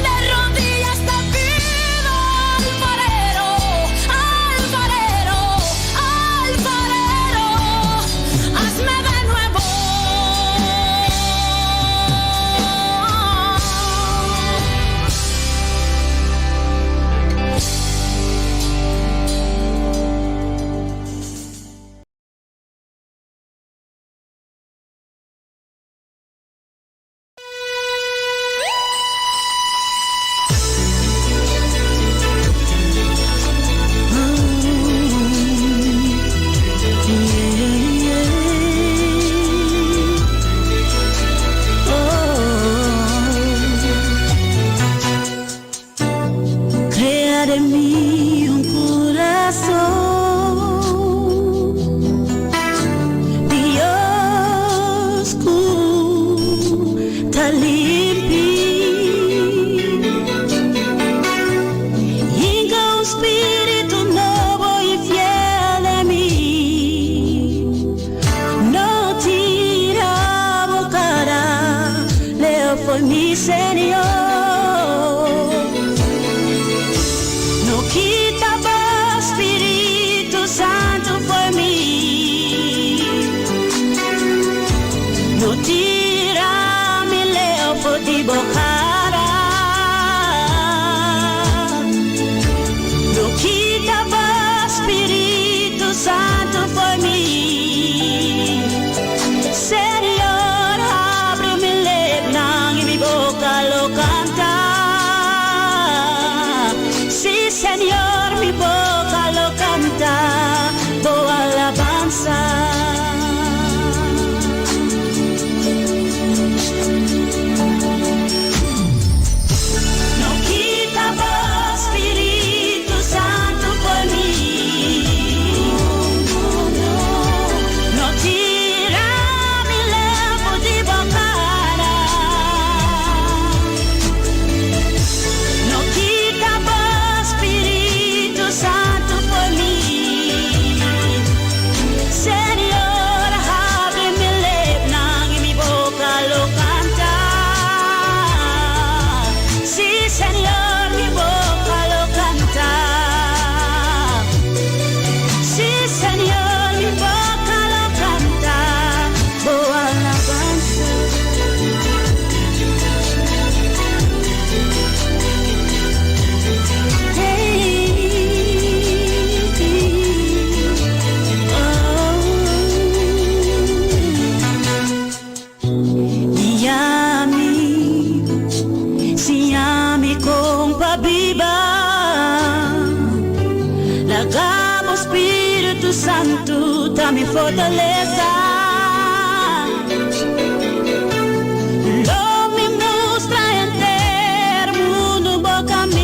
[SPEAKER 4] De rodillas te pido, alfarero, alfarero, alfarero, hazme de nuevo.
[SPEAKER 7] Crea den mi un curason, Dios cu ta limpi. Hinca un spirito nobo y fiel den mi. No tira bo cara leu fo'i mi, Señor. No kita bo Spirito Santo fo'i mi. No tira mi leu for di bo cara. No kita bo Spirito Santo fo'i mi. Señor, habri mi lepnan y mi boca lo canta. Sí, Señor, mi boca lo canta, tu alabanza. No kita bo Spirito Santo fo'i mi. No tira mi leu for di bo cara. No kita bo Spirito Santo fo'i mi. Señor, habri mi lepnan y mi boca lo canta. Sí, Señor, mi boca lo canta. Sí, Señor, mi boca lo canta. Bo alabanza. Hey. Oh. Guia mi, siña mi con pa biba. Laga bo Spirito Santo ta mi fortalesa. Lo mi mustra henter mundo bo caminda.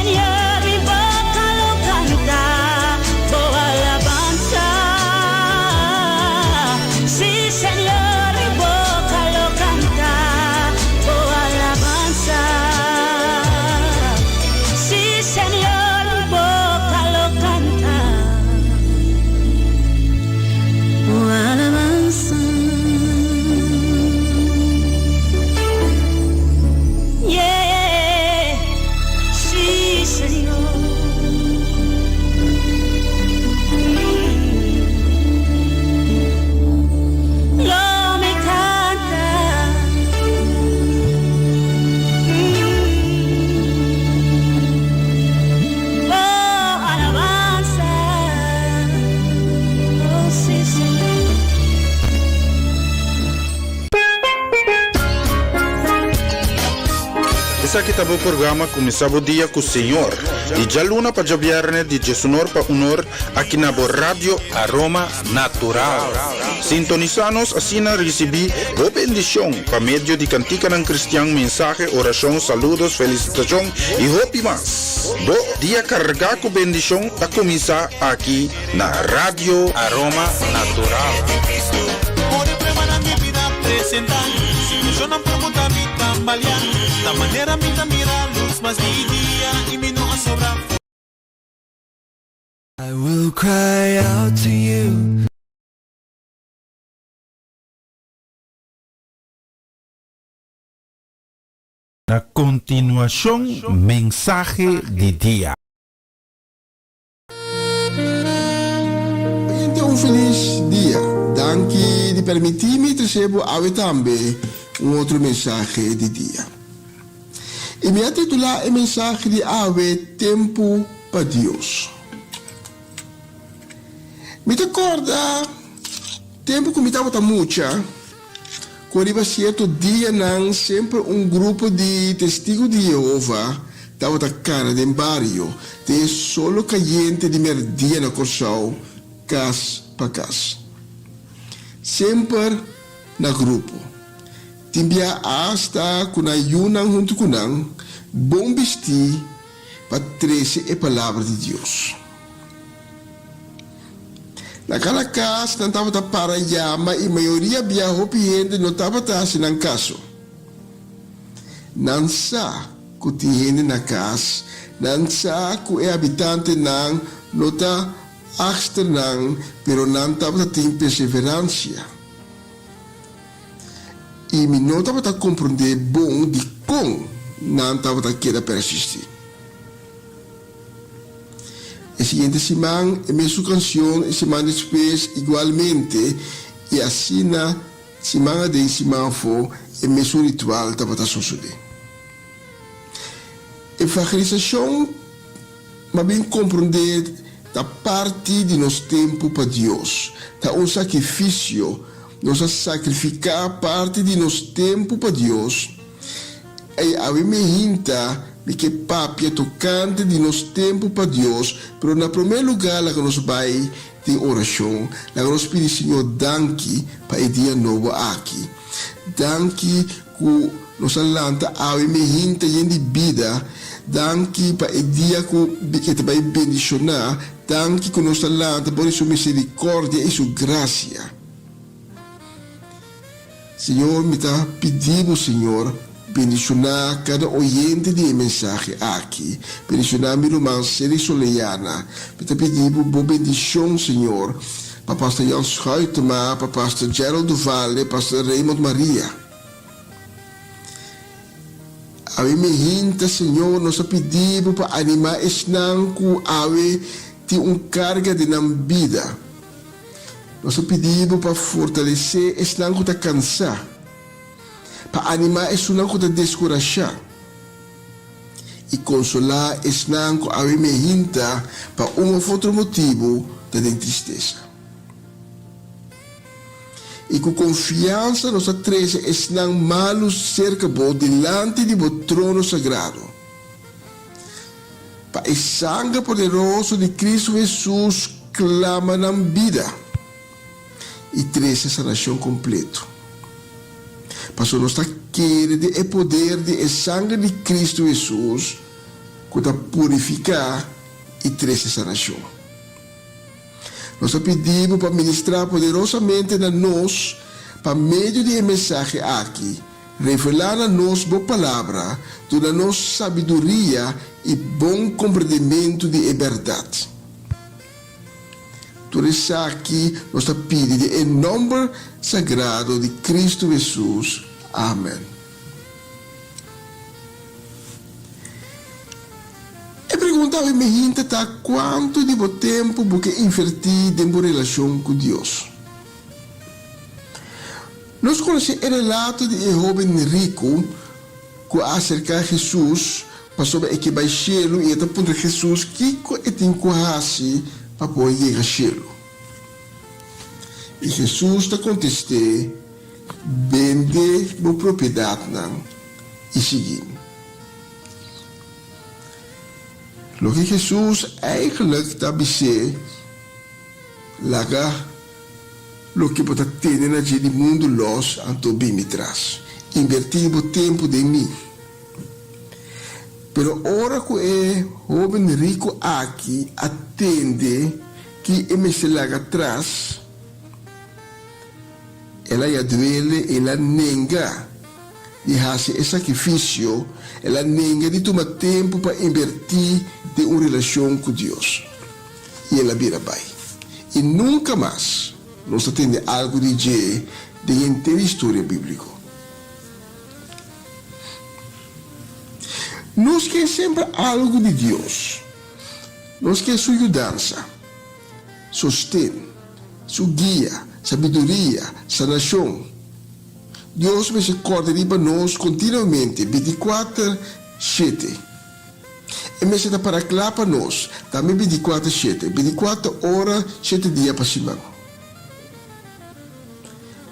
[SPEAKER 7] Señor, mi boca lo canta bo alabanza. Sí, Señor, mi boca lo canta bo alabanza. Sí, Señor, mi boca lo canta bo alabanza. Yeah, sí, Señor. Lo mi canta. Bo alabanza. Oh, sí, Señor.
[SPEAKER 2] Esaki ta bo programa Kuminsá Bo Dia ku Señor, di djaluna pa djabièrnè di djesunor pa unor aki na bo Radio Aroma Natural. Sintonisá nos asina risibí bo bendishon pa medio di kantikanan kristian, mensahe, orashon, saludos, felisitashon i hopi mas. Bo dia kargá ku bendishon ta kuminsá aki na Radio Aroma Natural.
[SPEAKER 6] I will cry out to you.
[SPEAKER 2] Na kontinuashon mensahe di dia.
[SPEAKER 8] Oyente un felis dia. Danki di permití mi trese bo awe tambe un otro mensahe di dia. I mi a titulá e mensahe di awe Tempu pa Dios. Mi ta kòrda tempu ku mi tabata mucha, ku riba sierto dianan semper un grupo di Testigu di Yehova tabata kana den bario den e solo kayente di mèrdia na Kòrsou, kas pa kas. Semper na grupo. Tin bia asta ku nan yunan huntu ku nan, bon bistí pa trese e palabra di Dios. Na kada kas nan tabata para yama i mayoria bia hopi hende no tabata hasi nan kaso. Nan sa ku tin hende na kas, nan sa ku e habitantenan no ta achter nan, pero nan tabata tin perseveransia. I mi no tabata komprondé bon dikon nan tabata keda persistí. E siguiente siman e mesun kansion, e siman despues igualmente, i asina siman aden siman afó e mesun ritual tabata sosodé. Evangelisashon, m'a bin komprondé, ta parti di nos tempu pa Dios, ta un sakrifisio. Nos a sakrifiká parti di nos tempu pa Dios. I awe mi hinta mi ke papia tokante di nos tempu pa Dios, pero na promé lugá laga nos bai den orashon, laga nos pidi Señor danki pa e dia nobo aki. Danki ku nos a lanta awe mi hinta yen di bida, danki pa e dia ku e ta bai bendishoná, danki ku nos ta lanta por di su miserikòrdia i su grasia. Señor, mi ta pidi bo, Señor, bendishoná kada oyente di e mensahe aki. Bendishoná mi ruman Seri Soleyana. Mi ta pidi bo bo bendishon, Señor, pa Pastor Jan Schuitema, pa Pastor Gerald Duvale, Pastor Raymond Maria. Awe mi hinta, Señor, nos ta pidi bo pa animá esnan ku awe tin un karga den nan bida. Nos ta pidi bo pa fortalesé esnan ku ta kansá, pa animá esunnan ku ta deskurashá, i konsolá esnan ku awe mehinta pa un òf otro motibu ta den tristesa. I ku konfiansa nos ta trese esnan malu serka bo dilanti di bo trono sagrado. Pa e sanger poderoso di Cristo Hesus clama nan bida y trece sanacion completo. Pasobra nos ta kere den e poder di e sanger di Cristo Hesus. ku ta purifiká i trese sanashon. Nos ta pidi Bo pa ministrá poderosamente na nos pa medio di e mensahe aki, revelá na nos Bo Palabra, duna nos sabiduria i bon komprendimentu di e bèrdat. Tur esaki nos ta pidi den e nòmber sagrado di Kristu Hesus. Amen. E pregunta awe mi hinta ta kuantu di bo tempu bo ke invertí den bo relashon ku Dios? Nos konosé e relato di e hóben riku ku a aserká Hesus pasobra e ke bai shelu i e ta puntra Hesus kiko e tin ku hasi pa por yega shelu. I Hesus ta kontest'é, Bende bo propiedatnan i sigui mi. Loke Hesus eigenlijk ta bis'é, Laga loke bo ta tene na dje di mundu lòs, anto bin mi tras. Inbertí bo tempu den mi. Pero ora ku e hóben riku aki a tende ki e mester laga tras, El a yaduele, el a nenga di hasi e sakrifisio, el a nenga di tuma tempu pa inbertí den un relashon ku Dios. I el a bira bai. I nunka mas nos ta tende algu di dje den henter historia bíbliko. Nos ke semper algu di Dios. Nos ke su yudansa. Sosten, Su guia, sabiduria, sanashon. Dios mester kòrda riba nos kontinuamente, bintikuater shete. E mester ta para kla pa nos, tambe bintikuater shete, bintikuater ora, shete dia pa siman.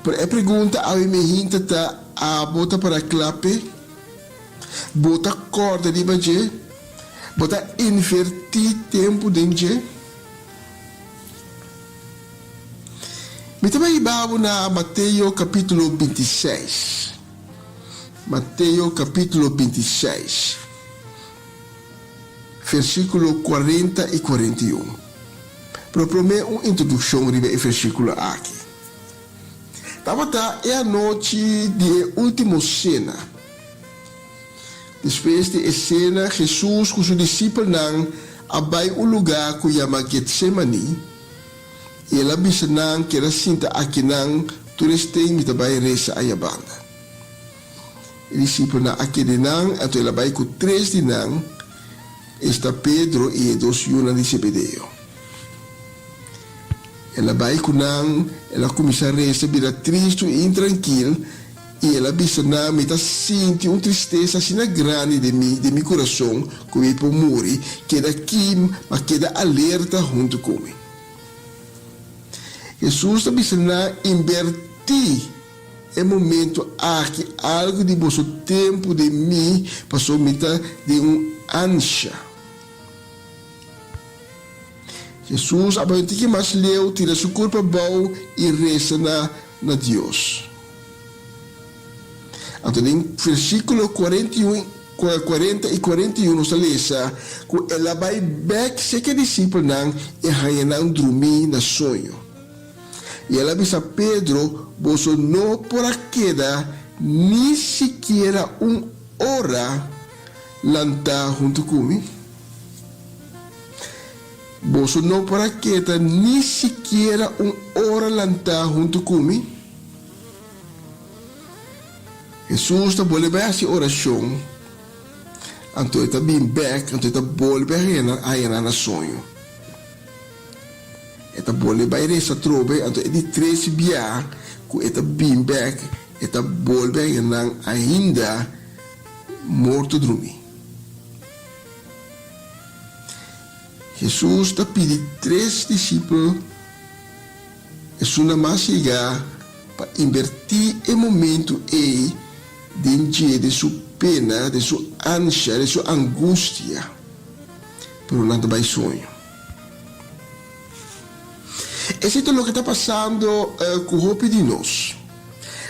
[SPEAKER 8] Pero e pregunta awe mi hinta ta, Abo ta para kla p'e? Bo ta kòrda riba dje? Bo ta invertí tempu den dje? Mi ta bai hiba bo na Mateo kapítulo bintiseis. Mateo kapítulo bintiseis, versíkulo kuarenta i kuarenta i un. Pero promé un introdukshon riba e versíkulo aki. Tabata e anochi di e último sena. Despues di e sena, Hesus ku su disipelnan a bai un lugá ku yama Getsemani, i el a bisa nan, Keda sinta akinan tur esten mi ta bai resa aya banda. E disipelnan a kede nan, anto el a bai ku tres di nan, esta Pedro i e dos yunan di Zebedeo. El a bai ku nan, el a kuminsá resa bira tristu i intrankil, I el a bisa nan, Mi ta sinti un tristesa asina grandi den mi, den mi kurason, ku mi por muri. Keda aki, ma keda alerta huntu ku mi. Hesus ta bisa nan, Inbertí e momentu aki algu di boso tempu den mi, pasobra mi ta den un ansha. Hesus a bai un tiki mas leu, tira su kurpa abou i resa na na Dios. Anto den versíkulo 41, 40 i 41 nos ta lesa ku el a bai bèk serka e disipelnan i a haña nan drumí na soño. I el a bisa Pedro, Boso no por a keda ni sikiera un ora lantá huntu ku mi? Boso no por a keda ni sikiera un ora lantá huntu ku mi? Hesus ta bolbe bai hasi orashon, anto e ta bin bèk, anto e ta bolbe haña nan na soño. E ta bolbe bai resa atrobe, anto e di tres bia ku e ta bin bèk, e ta bolbe haña nan ainda morto drumí. Hesus ta pidi tres disipel esunnan mas yegá pa inbertí e momentu ei den dje, den su pena, den su ansha, den su angustia, pero nan ta bai soño. Esei ta loke ta pasando ku hopi di nos.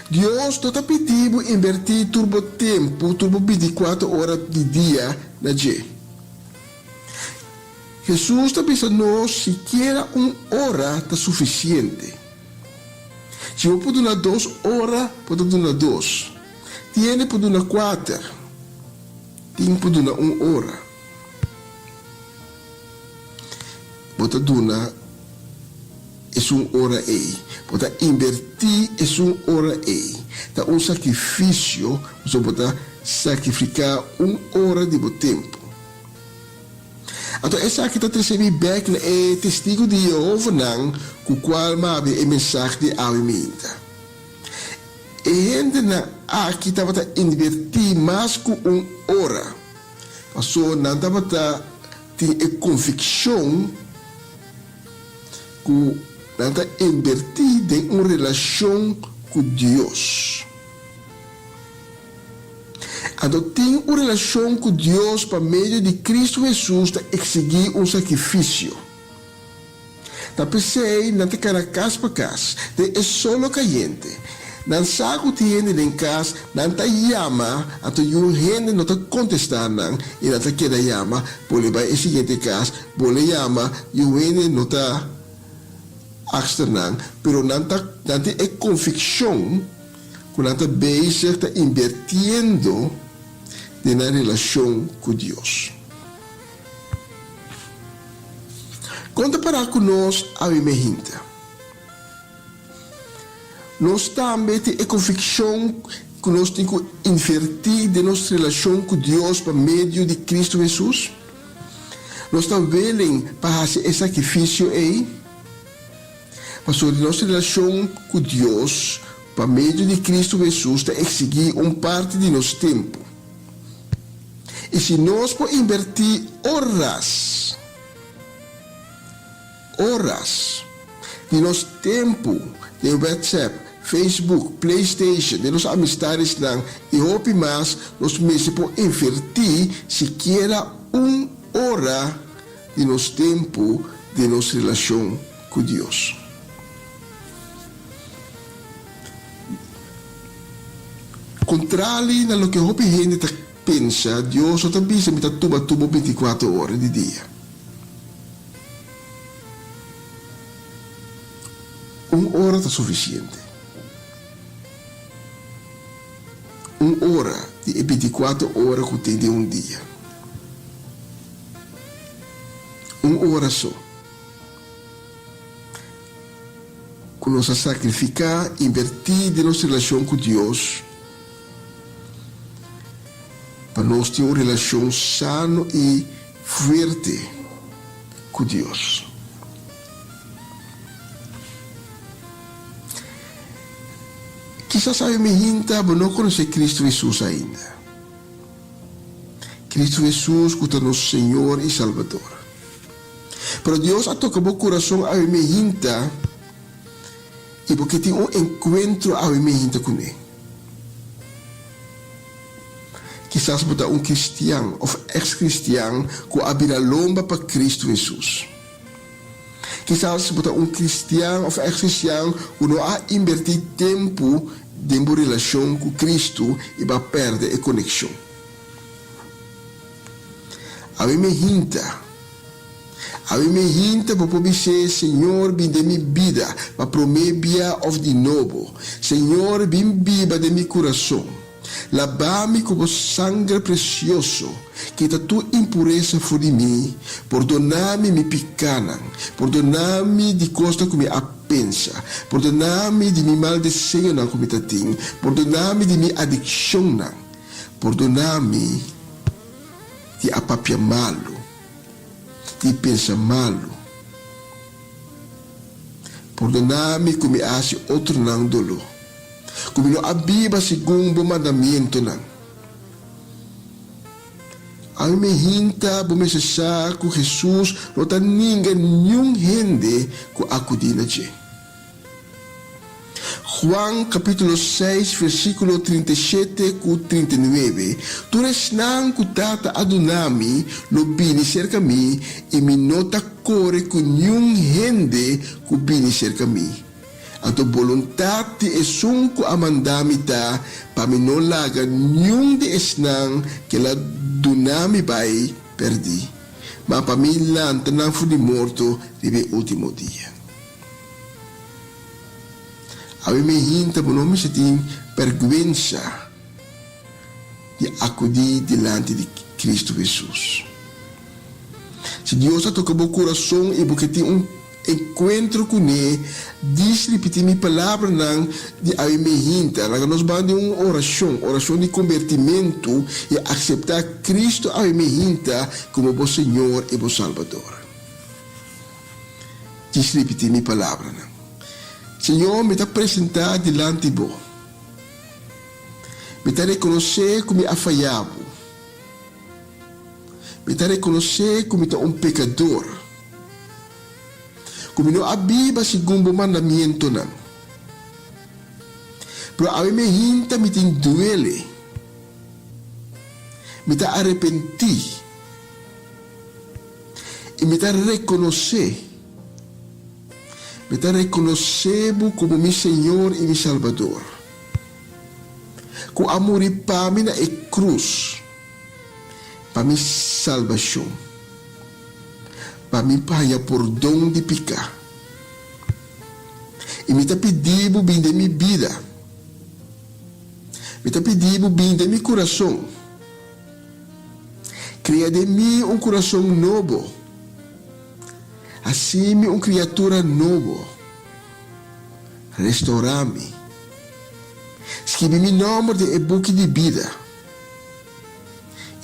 [SPEAKER 8] Dios no ta pidi bo inbertí tur bo tempu, tur bo bintikuater ora di dia na dje. Hesus ta bisa nos sikiera un ora ta sufisiente. Si bo por duna dos ora, bo ta duna dos. Tin hende por duna kuater, tin por duna un ora. Bo ta duna esun ora ei. Bo ta inbertí esun ora ei. Ta un sakrifisio pasobra bo ta sakrifiká un ora di bo tempu. Anto esaki ta trese mi bek na e Testigu di Yehovanan ku kual mi a habia e mensahe di awe minta. E hendenan aki tabata invertí mas ku un ora, pasobra nan tabata tin e konvikshon ku nan ta invertí den un relashon ku Dios. Anto tin un relashon ku Dios pa medio di Kristu Hesus ta eksigí un sakrifisio. Ta p'esei nan ta kana kas pa kas, den e solo kayente. Nan sa ku tin hende den kas, nan ta yama, anto yun hende no ta kontestá nan i nan ta keda yama, bole bai e siguiente kas, bole yama, yun hende no ta akster nan, pero nan ta nan tin e konvikshon. Ku nan ta bezig ta inbertiendo den nan relashon ku Dios. Kon ta pará ku nos awe mehinta? Nos tambe tin e konvikshon ku nos tin ku invertí den nos relashon ku Dios pa medio di Kristu Hesus? Nos ta willing pa hasi e sakrifisio ei? Pasobra di nos relashon ku Dios pa medio di Kristu Hesus ta eksigí un parti di nos tempu. I si nos por inbertí oras, oras, di nos tempu den WhatsApp, Facebook, PlayStation, den nos amistadesnan i hopi mas, nos mester por invertí sikiera un ora di nos tempu den nos relashon ku Dios. Kontrali na loke hopi hende ta pensa, Dios no ta bisa mi ta tuba tubo bintikuater ora di dia. Un ora ta sufisiente. Un ora di e bintikuater ora ku tin den un dia. Un ora so. Ku nos a sakrifiká, invertí den nos relashon ku Dios pa nos tin un relashon sano i fuerte ku Dios. Kisas awe mi hinta bo no konosé Kristu Hesus ainda. Kristu Hesus ku ta nos Señor i Salbador. Pero Dios a toka bo kurason awe mehinta i bo ke tin un enkuentro awe mehinta kuné. Kisas bo ta un kristian òf eks-kristian ku a bira lomba pa Kristu Hesus. Kisas bo ta un kristian òf eks-kristian ku no a inbertí tempu den bo relashon ku Kristu i bo a pèrdè e konekshon. Awe mi hinta. Awe mi hinta bo por bis'é, Señor, bin den mi bida pa promé bia òf di nobo. Señor, bin biba den mi kurason. Labá mi ku bo sanger presioso, kita tur impuresa for di mi, pordoná mi mi pikánan, pordoná mi di kosnan ku mi a pensa, pordoná mi di mi mal deseonan ku mi ta tin, pordoná mi di mi adikshonnan, pordoná mi di a papia malu, di pensa malu, pordoná mi ku mi a hasi otronan doló. Ku mi no a biba segun bo mandamientonan. Ami mi hinta bo mester sa ku Hesus no ta ninga niun hende ku akudí na dje. Juan kapítulo seis versíkulo 37 ku 39, Tur esnan ku Tata a duna mi lo bini serka mi, i mi no ta kore ku niun hende ku bini serka mi. Anto boluntat di esun ku a manda mi ta pa mi no laga niun di esnan ku el a duna mi bai pèrdí, ma. ma pa mi lanta nan for di morto riba e último dia. Awe mi hinta bo no mester tin bèrgwensa di akudí dilanti di Kristu Hesus. Si Dios a toka bo kurason i bo ke tin un enkuentro kuné, dis ripití mi palabranan di awe mi hinta. Laga nos ban den un orashon, orashon di kombertimentu i akseptá Kristu awe mi hinta komo bo Señor i bo Salbador. Djis ripití mi palabranan. Señor, mi ta presentá dilanti Bo. Mi ta rekonosé ku mi a fayá Bo. Mi ta rekonosé ku mi ta un pekador, ku mi no a biba segun Bo mandamientonan. Pero awe mi hinta mi tin duele. Mi ta arepentí. I mi ta rekonosé, mi ta rekonosé Bo komo mi Señor i mi Salbador, ku a muri pa mi na e krus pa mi salbashon, pa mi haña pordon di piká. I mi ta pidi Bo bin den mi bida, mi ta pidi Bo bin den mi kurason. Krea den mi un kurason nobo. Hasi mi un kriatura nobo. Restourá mi. Skibi mi nòmber den e buki di bida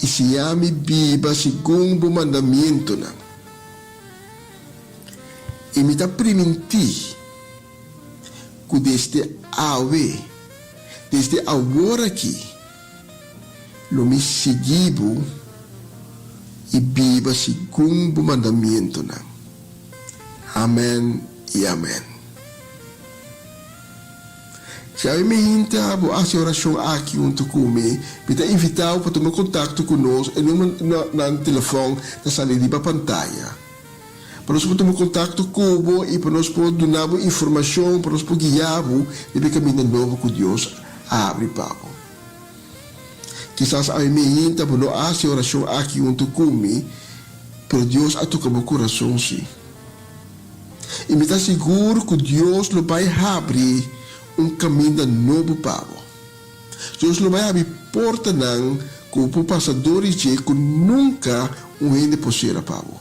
[SPEAKER 8] i siña mi biba segun bo mandamientonan. I mi ta primintí ku desde awe, desde awor aki, Lo mi sigui bo i biba segun bo mandamientonan. Amen i amen. Si awe mi hinta bo hasi e orashon aki huntu ku mi, mi ta invitá bo pa tuma kontakto ku nos, e numeronan di telefòn ta sali riba pantaya. Pa nos por tuma kontakto ku bo i pa nos por duna bo informashon, pa nos por guia bo riba e kaminda nobo ku Dios a habri pa bo. Kisas awe mi hinta bo no a hasi e orashon aki huntu ku mi, pero Dios a toka bo kurason si. I mi ta sigur ku Dios lo bai habri un kaminda nobo pa bo. Dios lo bai habri portanan ku bo por pasa dor di dje ku nunka un hende por sera pa bo.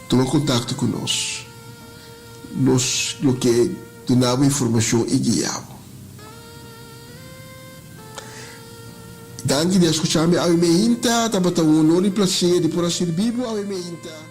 [SPEAKER 8] Tuma kontakto ku nos. Nos lo ke duna bo informashon i guia bo. Danki di a skucha mi awe meinta. Tabata un honor i plaser di por a sirbi bo awe meinta.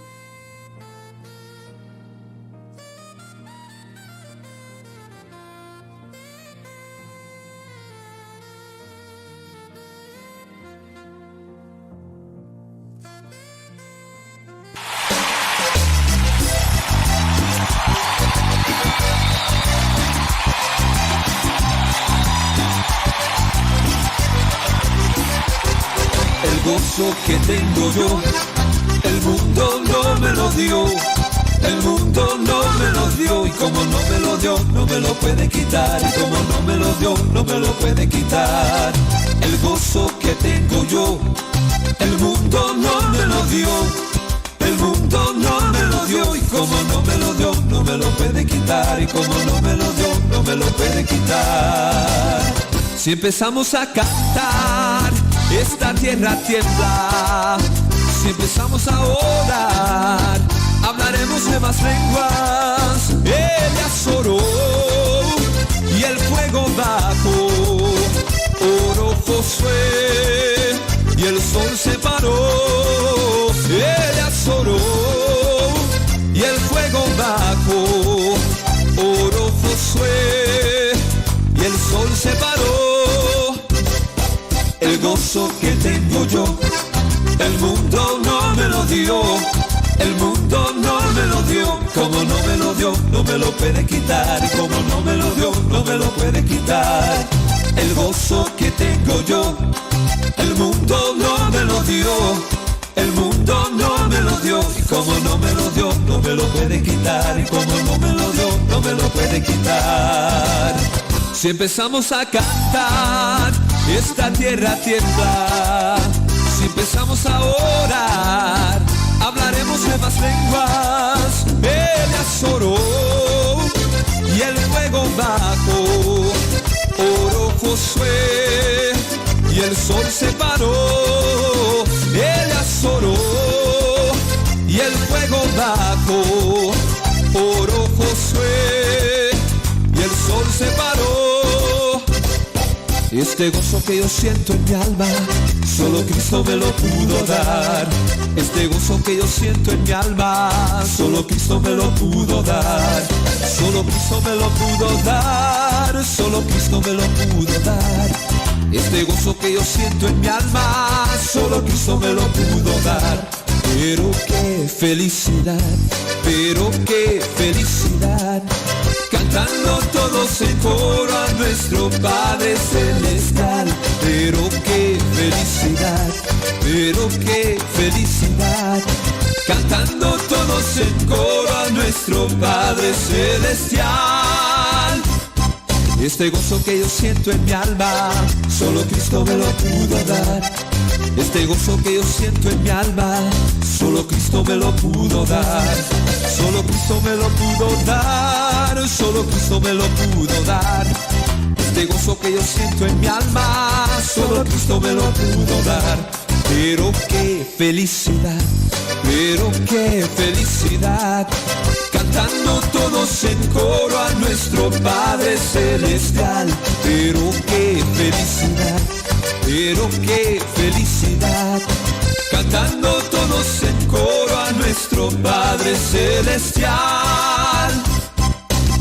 [SPEAKER 6] El gozo que tengo yo, el mundo no me lo dio. El mundo no me lo dio y como no me lo dio, no me lo puede quitar. Y como no me lo dio, no me lo puede quitar. El gozo que tengo yo, el mundo no me lo dio. El mundo no me lo dio y como no me lo dio, no me lo puede quitar. Y como no me lo dio, no me lo puede quitar. Si empezamos a cantar, esta tierra tiembla. Si empezamos a orar, hablaremos nuevas lenguas. Ella oró y el fuego bajó. Oró Josué y el sol se paró. Ella oró y el fuego bajó. Oró Josué y el sol se paró. El gozo que tengo yo, el mundo no me lo dio. El mundo no me lo dio, como no me lo dio, no me lo puede quitar. Como no me lo dio, no me lo puede quitar. El gozo que tengo yo, el mundo no me lo dio. El mundo no me lo dio, y como no me lo dio, no me lo puede quitar. Y como no me lo dio, no me lo puede quitar. Si empezamos a cantar, Esta tierra tiembla. Si empezamos a orar, hablaremos nuevas lenguas. Elías oró y el fuego bajó. Oró Josué y el sol se paró. Elías oró y el fuego bajó. Oró Josué y el sol se paró. Este gozo que yo siento en mi alma, solo Cristo me lo pudo dar. Este gozo que yo siento en mi alma, solo Cristo me lo pudo dar. Solo Cristo me lo pudo dar, solo Cristo me lo pudo dar. Este gozo que yo siento en mi alma, solo Cristo me lo pudo dar. Pero qué felicidad, pero qué felicidad. Cantando todos en coro a nuestro Padre Celestial. Pero qué felicidad, pero qué felicidad. Cantando todos en coro a nuestro Padre Celestial. Este gozo que yo siento en mi alma, solo Cristo me lo pudo dar. Este gozo que yo siento en mi alma, solo Cristo me lo pudo dar. Solo Cristo me lo pudo dar, solo Cristo me lo pudo dar. Este gozo que yo siento en mi alma, solo Cristo me lo pudo dar. Pero qué felicidad, pero qué felicidad. Cantando todos en coro a nuestro Padre Celestial. Pero qué felicidad, pero qué felicidad. Cantando todos en coro a nuestro Padre Celestial.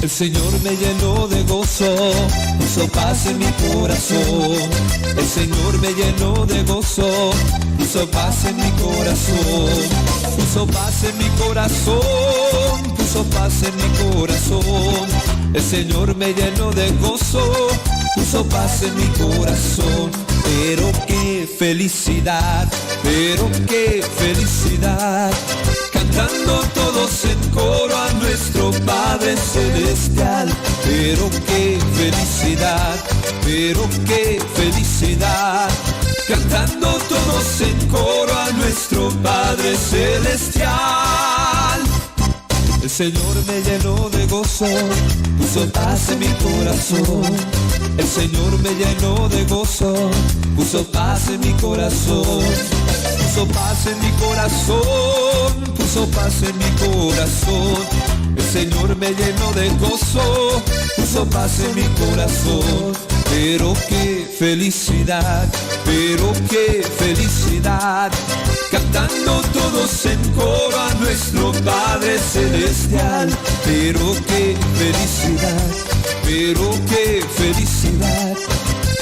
[SPEAKER 6] El Señor me llenó de gozo, puso paz en mi corazón. El Señor me llenó de gozo, puso paz en mi corazón. Puso paz en mi corazón, puso paz en mi corazón. El Señor me llenó de gozo, puso paz en mi corazón. Pero qué felicidad, pero qué felicidad. Cantando todos en coro a nuestro Padre Celestial. Pero qué felicidad, pero qué felicidad. Cantando todos en coro a nuestro Padre Celestial. El Señor me llenó de gozo, puso paz en mi corazón. El Señor me llenó de gozo, puso paz en mi corazón. Puso paz en mi corazón, puso paz en mi corazón. El Señor me llenó de gozo, puso paz en mi corazón. Pero qué felicidad, pero qué felicidad. Cantando todos en coro a nuestro Padre Celestial. Pero qué felicidad, pero qué felicidad.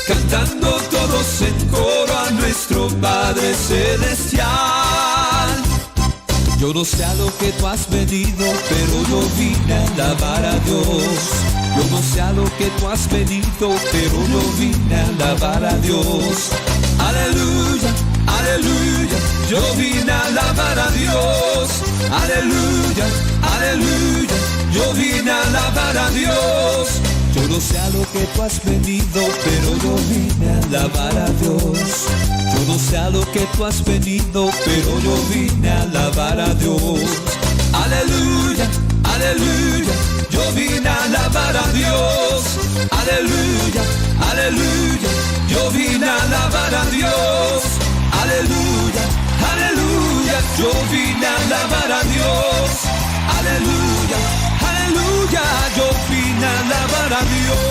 [SPEAKER 6] Cantando todos en coro a nuestro Padre Celestial. Yo no sé a lo que tú has venido, pero yo vine a alabar a Dios. Yo no sé a lo que tú has venido, pero yo vine a alabar a Dios. Aleluya, aleluya, yo vine a alabar a Dios. Aleluya, aleluya, yo vine a alabar a Dios. Yo no sé a lo que tú has venido, pero yo vine a alabar a Dios. Yo no sé a lo que tú has venido, pero yo vine a alabar a Dios. Aleluya, aleluya, yo vine a alabar a Dios. Aleluya, aleluya, yo vine a alabar a Dios. Aleluya, aleluya, yo vine a alabar a Dios. Aleluya, aleluya, yo vine a alabar a Dios.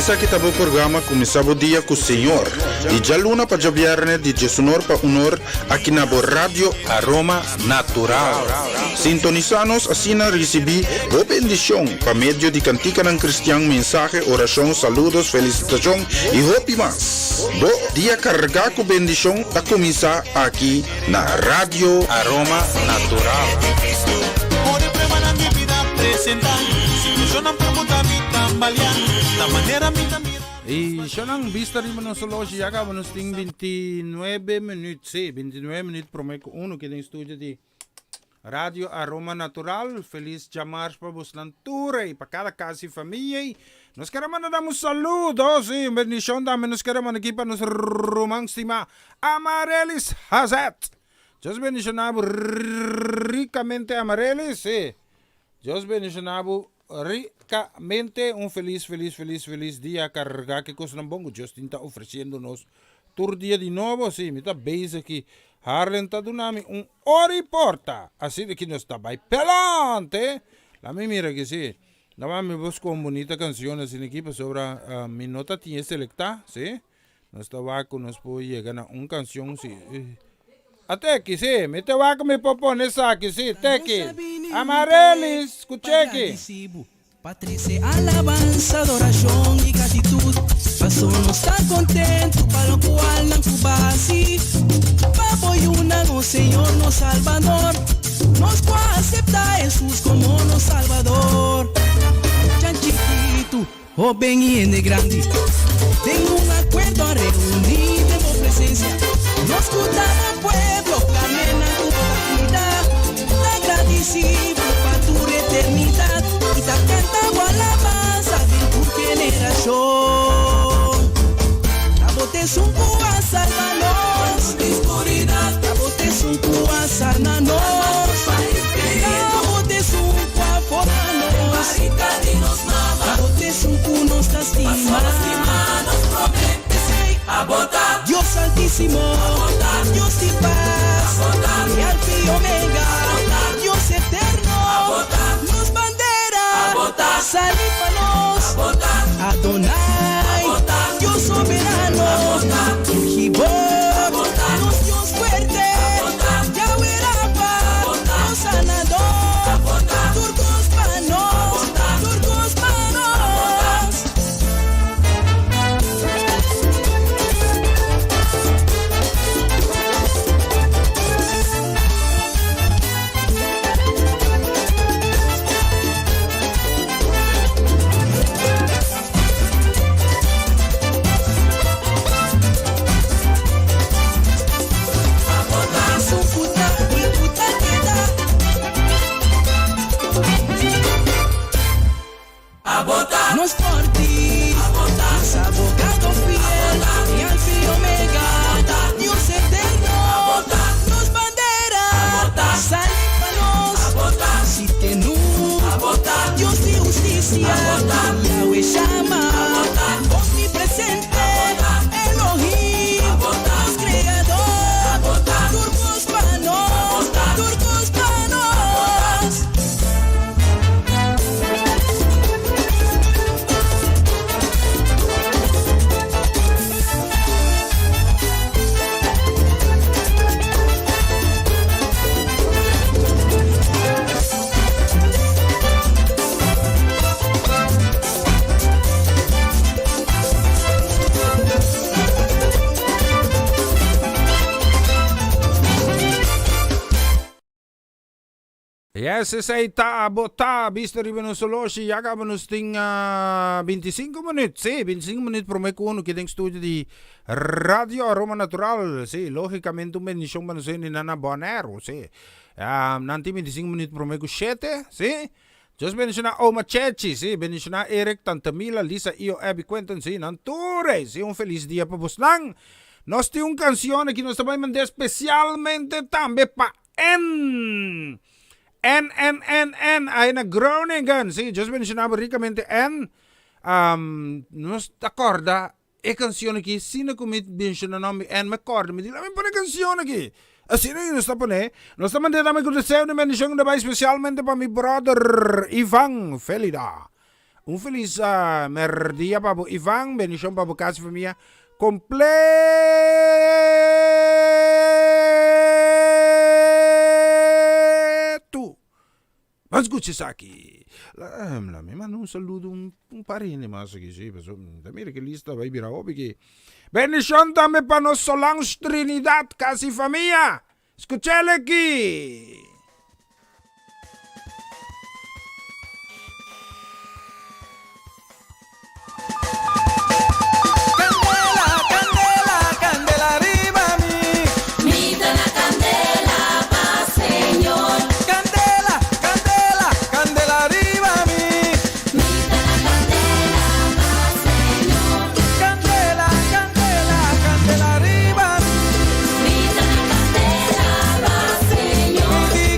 [SPEAKER 2] Esaki ta bo programa Kuminsá bo dia ku Señor, di djaluna pa djabièrnè di diesunor pa unor aki na bo Radio Aroma Natural. Sintonisá nos asina risibí bo bendishon pa medio di kantikanan kristian, mensahe, orashon, saludos, felisitashon i hopi mas. Bo dia kargá ku bendishon ta kuminsá aki na Radio Aroma Natural. I shonan bista riba nos oloshi ya kaba nos tin 29 minuut, sí, 29 minuut prome ku uno ki den studio di Radio Aroma Natural. Felis djamars pa bosnan tur ei, pa kada kas i famia ei. Nos kere manda dam un saludo, sí, un bendishon tambe nos kere manda aki pa nos ruman stimá Amarelis Hazet. Dios bendishoná bo rikamente Amarelis, sí. Dios bendishoná bo rikamente. Un felis, felis, felis, felis dia kargá ku e kosnan bon ku Dios tin ta ofresiendo nos tur dia di nobo. Sí, mi ta bezig aki. Harlen ta duna mi un ora i porta. Asina ki nos ta bai pelante. Laat mi mira aki, sí. Laat mi buska un bunita kanshon asina aki pasobra mi no ta tin e selektá, sí. Nos ta wak ku nos por yega na un kanshon si. A teki si, mi ta wak ku mi por pone esaki si, teki. Amarelis, skuch'e ki.
[SPEAKER 4] Pa trese alabansa, adorashon i gratitut, paso nos ta kontentu pa lokual nan ku basi. Pa bo yunan, o Señor nos Salbador, nos ku a aseptá Hesus komo nos Salbador. Mucha chikitu. Hoben i hende grandi den un akuerdo a reuní den bo presensia. Nos ku ta bo pueblo, karnénan ku bo ta kuida, ta gradisí bo pa tur eternidat i ta kanta bo alabansa den tur generashon. Ta bo t'esun ku a salba nos di skuridat, ta bo t'esun ku a sana nos, ta bo t'esun ku a forma nos. Dios Altísimo, Dios di paz, e Alfa y Omega, Dios eterno, nos bandera, sali pa nos, Adonai, Dios soberano, El Gibor, nos Dios fuerte, Yahweh Rafa, nos sanador, tur cos pa nos, tur cos pa nos. Nos por ti, nos abogado fiel, e Alfa y Omega, Dios eterno, nos bandera, sali pa nos, si tenu, Dios di husticia, Yahweh Shama, omnipresente, Elohim, nos creador, tur cos pa nos, tur cos pa nos.
[SPEAKER 2] Yes, esei ta abo ta bista riba nos oloshi. Ya caba nos tin 25 minuut. Sí, 25 minuut prome cu uno ki den studio di Radio Aroma Natural. Sí, logicamente un bendicion pa nos hendenan na Bonaire. Sí. Nan tin 25 minuut prome cu shete. Sí. Dios bendiciona Oma Chechi. Sí, bendiciona Eric, Tante Mila, Lisa, Io, Abby, Quentin. Sí, nan tur. Sí, un feliz dia pa bosnan. Nos tin un cancion aki nos ta bay manda especialmente tambe pa N. N, N, N, N, ahí na Groningen. Sí, Dios bendiciona bo ricamente, N. Um, nos ta corda e cancion aki, sina cu mi menciona nomber N, me corda, mi di, laat mi pone cancion aki. Asina nos ta pone. Nos ta manda tambe cu deseo di bendicion ta bay specialmente pa mi brother Ivan Felida. Un felis merdia pa bo Ivan, bendishon pa bo kas i famia kompleto! Ban skucha esaki. La mi manda un saludo un par di hende mas aki si, pasobra mi ta mira ke lista bai bira hopi aki. Bendishon tambe pa nos Solange Trinidad, kas i famia. Skuch'el aki.
[SPEAKER 6] Candela, candela, candela riba mi.
[SPEAKER 7] Mi ta na candela pa Señor.
[SPEAKER 6] Candela, candela, candela riba mi.
[SPEAKER 7] Mi ta na candela pa Señor.
[SPEAKER 6] Candela, candela, candela riba mi.
[SPEAKER 7] Mi ta na candela pa Señor.
[SPEAKER 6] Mi di.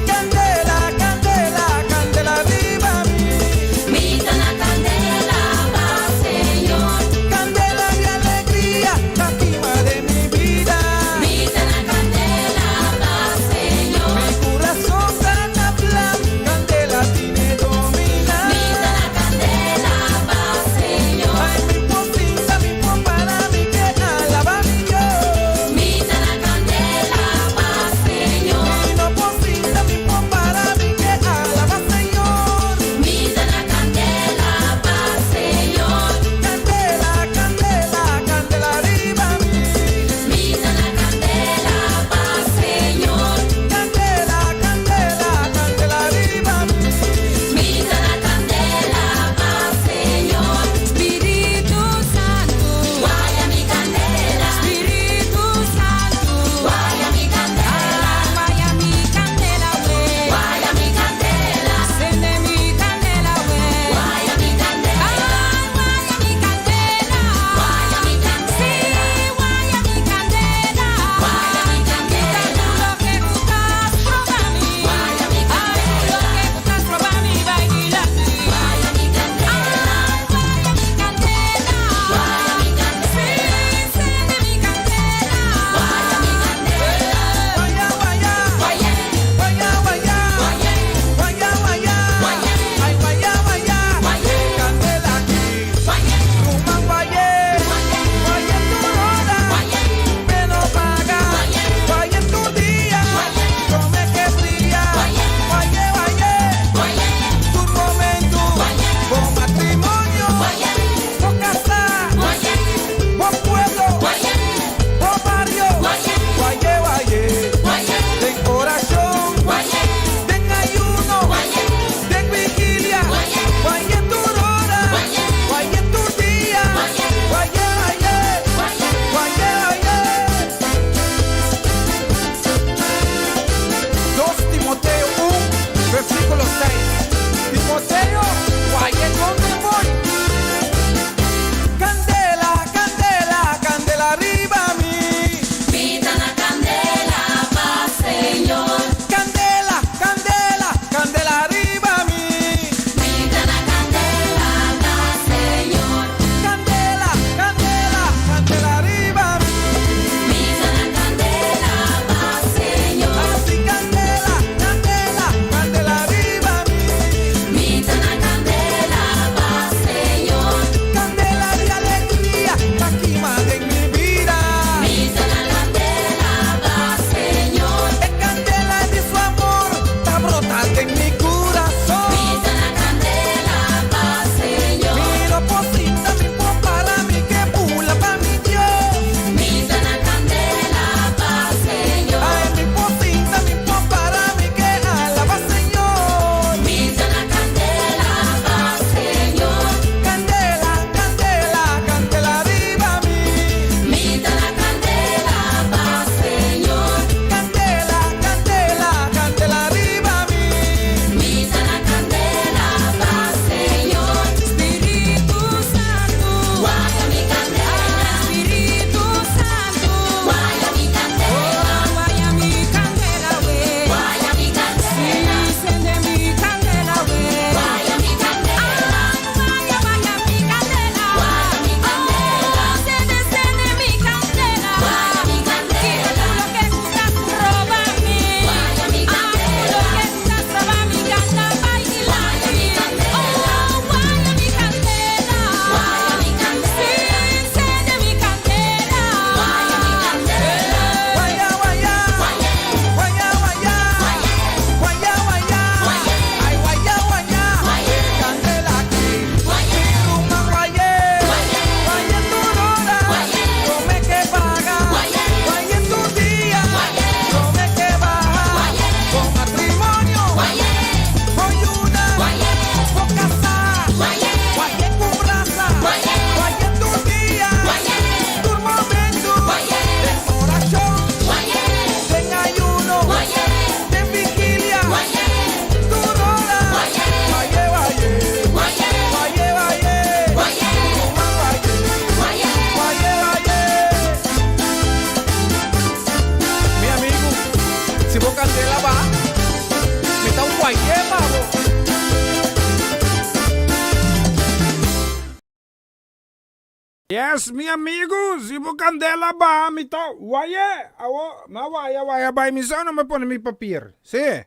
[SPEAKER 2] Yes mi amigo, si bo candela baha mi ta waye, awo mi a waya waya bay mi sa no mi pone mi papier, si.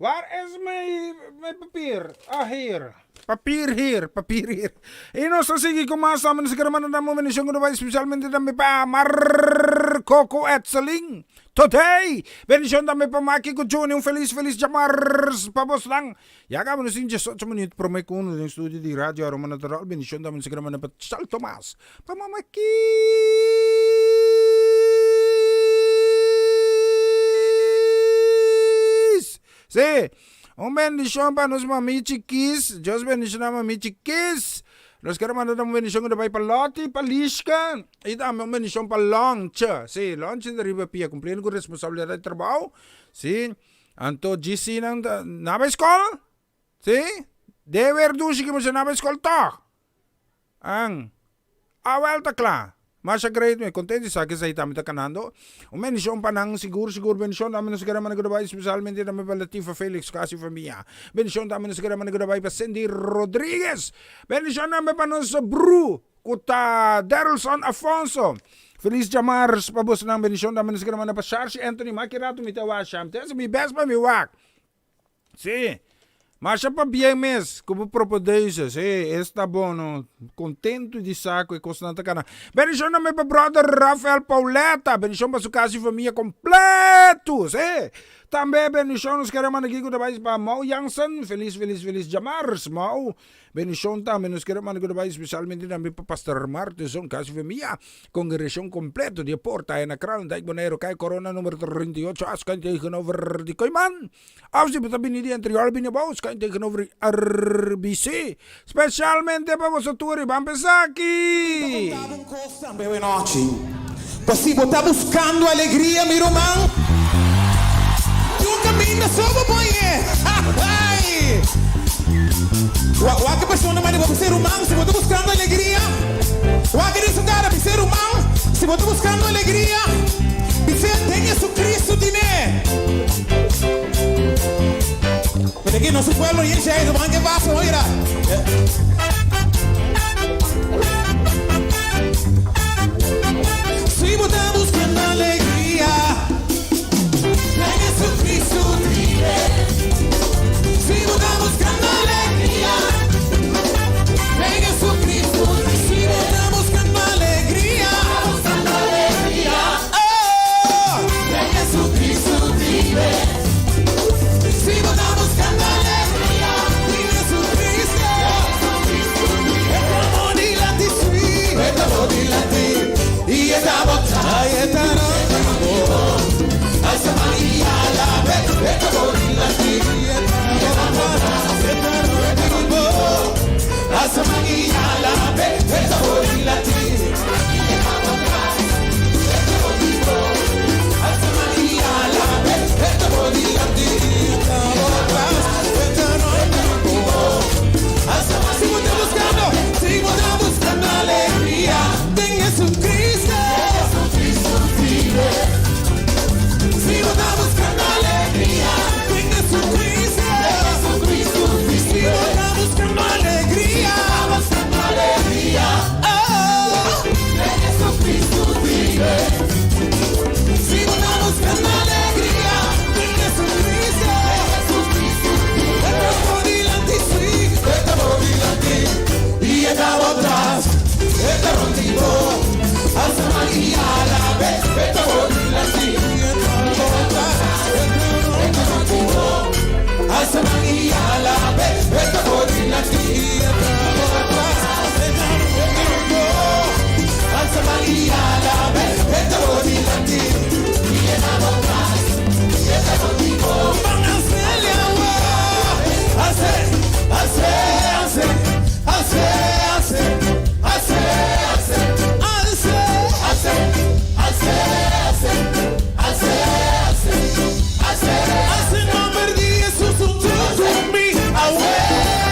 [SPEAKER 2] Waar is mi mi papier? Ah hier, papier hier, papier hier. Y nos ta sigui cu mas tambe nos ta kere manda nan un bendicion cu no bay specialmente tambe pa Marco cu Etselin. Today! Bendicion tambe pa Maki cu Juni, un feliz feliz djamars pa bosnan. Ya caba nos tin diesocho minuut prome cu uno den studio di Radio Aroma Natural. Bendicion tambe nos kere manda pa Charles Tomas, pa Mama Kiss. Sí, un bendicion pa nos mamichi Kiss. Dios bendiciona mamichi Kiss. Nos kere manda un bendicion cu ta bay pa Lottie, pa Lishka y tambe un bendicion pa Lonche. Sí, Lonche ta riba pia cumpliendo cu responsabilidad di trabao. Sí. Anto GC nan ta na bay skol? Si? De werdushi ki mester na bay skol tog? An. Awel ta kla. Masha great mi kontent di sa ke esei tambe ta kanando. Un bendishon pa nan sigur sigur bendishon tambe nos kere manda ku ta bai spesialmente tambe pa Latifa Felix kasi famia. Bendishon tambe nos kere manda ku ta bai pa Cindy Rodriguez. Bendishon tambe pa nos bru Ku ta Derlson Afonso. Felis djamars pa bosonan bendishon tambe nos kere manda pa Sharshi Anthony ma ki rato mi ta wak sham te hasi mi best pa mi wak si masha pabien mes ku bo propodeuse si esta bon no kontentu di sa ku e kosnan ta kana bendishon tambe pa brother Rafael Pauletta bendishon pa su kas i famia kompletu si tambe bendishon nos kere manda aki ku ta bai pa Mau Jansen felis felis felis djamars Mau Bendicion tambe nos kere manda ku ta bai especialmente tambe pa Pastor Martison kasi famia, congregacion completo di e Porta en Kralendijk Boneiru Kai Corona numero 38 A schuin tegenover di Kooiman of si bo ta bini di Antriol bini abou schuin tegenover di RBC specialmente pa boso tur y ban pensa aki.
[SPEAKER 9] Mi ta conta bo un cos tambe awe nochi. Pa si bo ta buscando alegria, mi ruman, tin un caminda so bo por yé. Ay! Wak e persona manda bo bisa e ruman, si bo ta buscando alegria, wak den su cara, bisa e ruman, si bo ta buscando alegria, bis'é den Jesucristo tine. Mira aki, nos pueblo yen shei, ruman ke pasa, oira. Si bo ta buscando alegria, den Jesucristo tine. Si bo ta buscando alegria, den Jesucristo tine. Si bo ta buscando alegria, oh, den Jesucristo tine. Si bo ta buscando alegria, den Jesucristo. E ta bo dilanti, sí. E ta bo dilanti y e ta bo tras. Ay, e ta rond di bo. Alsa man y alab'é. E ta bo dilanti y e ta bo tras. E ta rond di bo. Alsa man y alab'é. E ta bo dilanti y e ta bo tras. E ta rond di bo. Alsa man y alab'é. E ta bo dilanti y e ta bo tras. E ta rond di bo. Si bo ta buscando, si bo ta buscando alegria den Jesucristo. Si bo ta buscando alegria den Jesucristo. Si bo ta buscando alegria, oh, den Jesucristo. Si bo ta buscando alegria den Jesucristo. E ta bo dilanti, sí. E ta bo dilanti i e ta bo tras. E ta rond di bo. Alsa man i alab'é. E ta bo dilanti i e ta bo tras. E ta rond di bo. Alsa man i alab'é. E ta bo dilanti i e ta bo tras. E ta rond di bo. Alsa man i alab'é. E ta bo dilanti i e ta bo tras. E ta rond di bo. Ban als'é awa. Als'é, als'é, als'é, als'é, als'é, als'é, als'é, als'é, als'é, als'é, als'é, als'é, als'é, als'é, als'é nomber di Jesus huntu ku mi awe.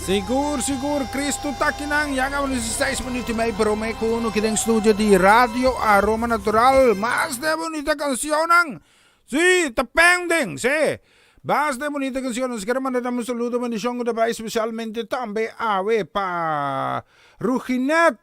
[SPEAKER 2] Sigur, sigur, Cristo ta akinan. Ya caba nos 6 minuut y mei prome cu uno ki den studio di Radio Aroma Natural. Mas de bonita cancionnan. Sí, ta pending, sí. Basta e bunita cancion. Nos quiere manda tambe un saludo, bendicion cu ta bay especialmente tambe awe pa Ruginet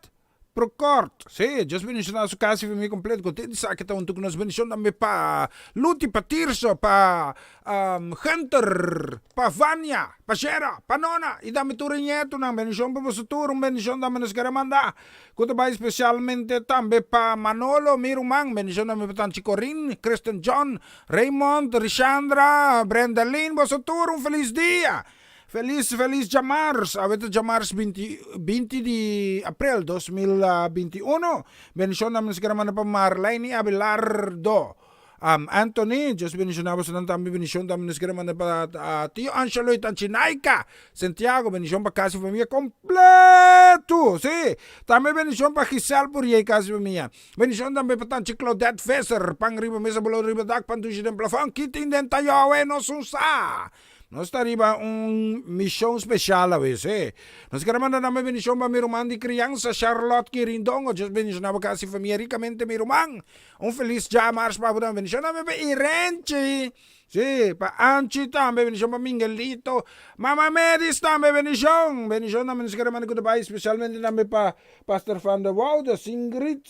[SPEAKER 2] Procort. Sí, Dios bendiciona su casa y familia completo. Contento di sa que ta hunto cu nos. Bendicion tambe pa Luti, pa Tirso, pa Hunter, pa Vania, pa Shera, pa Nona y tambe tur e ñetonan. Bendicion pa boso tur. Un bendicion tambe nos quiere manda Ku ta bai spesialmente tambe pa Manolo, mi ruman, bendishon tambe pa Tanchi Corin, Kristen John, Raymond, Rishandra, Brendalyn, boso tur un felis dia! Felis felis djamars, awe ta djamars binti binti di aprel 2021, bendishon tambe nos kere manda pa Marlene i Abelardo. Anthony, Dios bendiciona bosonan tambe, bendicion tambe nos kere manda pa Tio Angelo y Tanchi Naika, Santiago, bendicion pa casi familia completo, si, tambe bendicion pa Giselle Purier y casi familia, bendicion tambe pa Tanchi Claudette Visser, pan riba mesa, bolo riba dak, pan dushi den plafon, kitin den tayowe, nos un sa. Nos ta riba un mision special awe, sí. Nos kere manda tambe bendicion pa mi ruman di criansa, Charlotte Quirindongo. Dios bendiciona bo casa y famia ricamente, mi ruman. Un feliz djamars pa bo tambe. Bendicion tambe pa Irenchi, sí, pa Anchi tambe. Bendicion pa Mingelito, Mama Medis tambe bendicion. Bendicion tambe nos kere manda cu ta bay specialmente tambe pa Pastor Van der Woude, Singrid.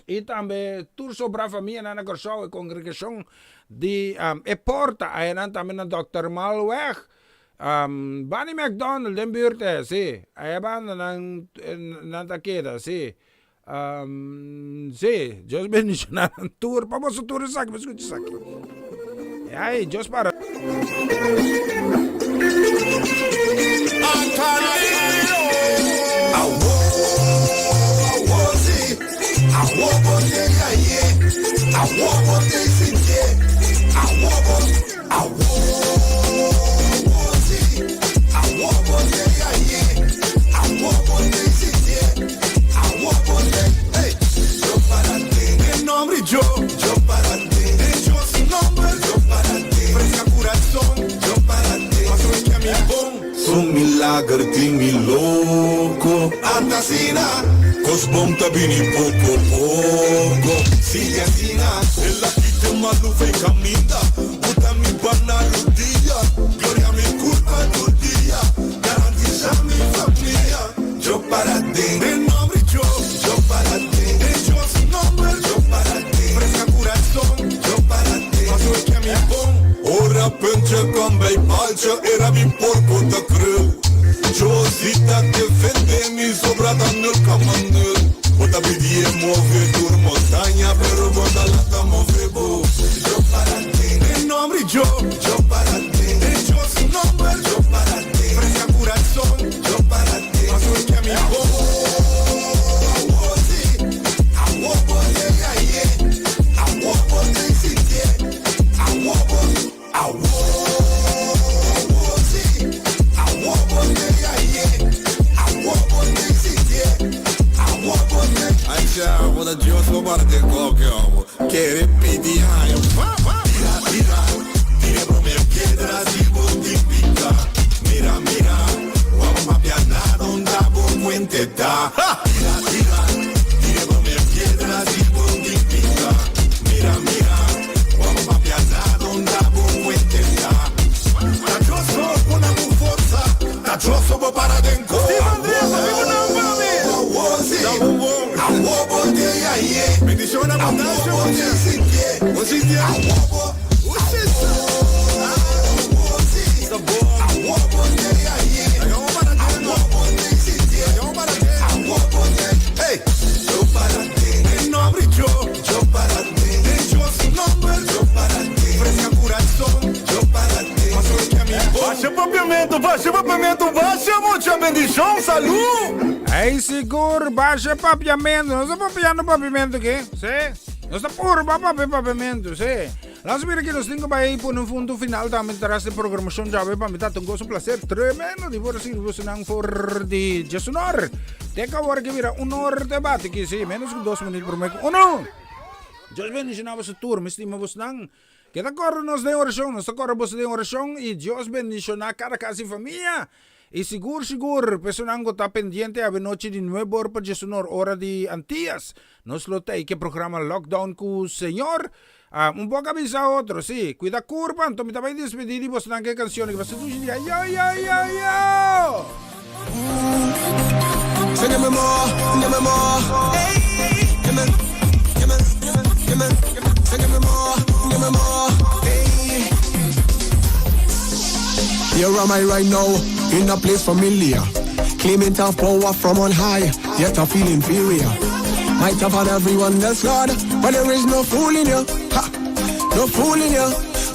[SPEAKER 2] I tambe tur sobrá famianan na Kòrsou, e kongregashon di E Porta, ayanan tambe na Dòkter Malweg, Bani McDonald den bùrt e, sí, aya banda nan nan ta keda, sí. Sí, Dios bendishoná nan tur, pa boso tur esaki, bo skucha esaki. Ai, Dios para.
[SPEAKER 9] Su milager tin mi loko. Anta asina, kos bon ta bini poko poko. Sigui asina, el a kita e malu fei kaminda. Buta mi ban na rudia. Gloria mi kulpa tur dia. Garantisa mi famia. Yo para den e nomber yo. Yo para den e Dios su nomber. Yo para den fresca kurason. Yo para den paso e ke mi bon. Ora puntje kom bij paaltje era mi porco ta krul. Josita defende mi sobra ta nul koma nul. Bo ta pidi e move tur montaña pero bo ta lata move bo. Yo para den e nomber yo. Yo para den e Dios su nomber. Yo para den fresca kurason. Yo para den paso e ke mi bon.
[SPEAKER 2] Ey sigur basha papiamento. Nos ta papiando papiamento ke? Sí. Nos ta purba papia papiamento, sí. Laat mira que nos tin que bai pone un punto final tambe tras de programación djawe pa mi ta un gozo placer tremendo di por sirbi bosonan for di Jesunor. Te ka awor que mira un hora te bate ki sí, menos ku dos minuut prome ku uno. Dios bendiciona boso tur, mi stima bosnan. Keda kòrda nos den orashon, nos ta kòrda boso den orashon i Dios bendiciona kada kas i famia. I sigur sigur personan ku ta pendiente awe nochi di nuebe or pa diesunor ora di Antias nos lo ta ei ku e programa Lockdown ku Señor. Un boka bisa otro, sí, kuida kurpa, anto mi ta bai despedí di bosnan ku e kanshon aki pasobra dushi dia. Yo yo yo yo!
[SPEAKER 9] Say give me more, give me more. Hey, give me, give me, give me. Say give me more, give me more. Hey. Here am I right now, in a place familiar. Claiming to have power from on high, yet I feel inferior. Might have had everyone else, Lord, but there is no fooling you. Ha, no fooling you.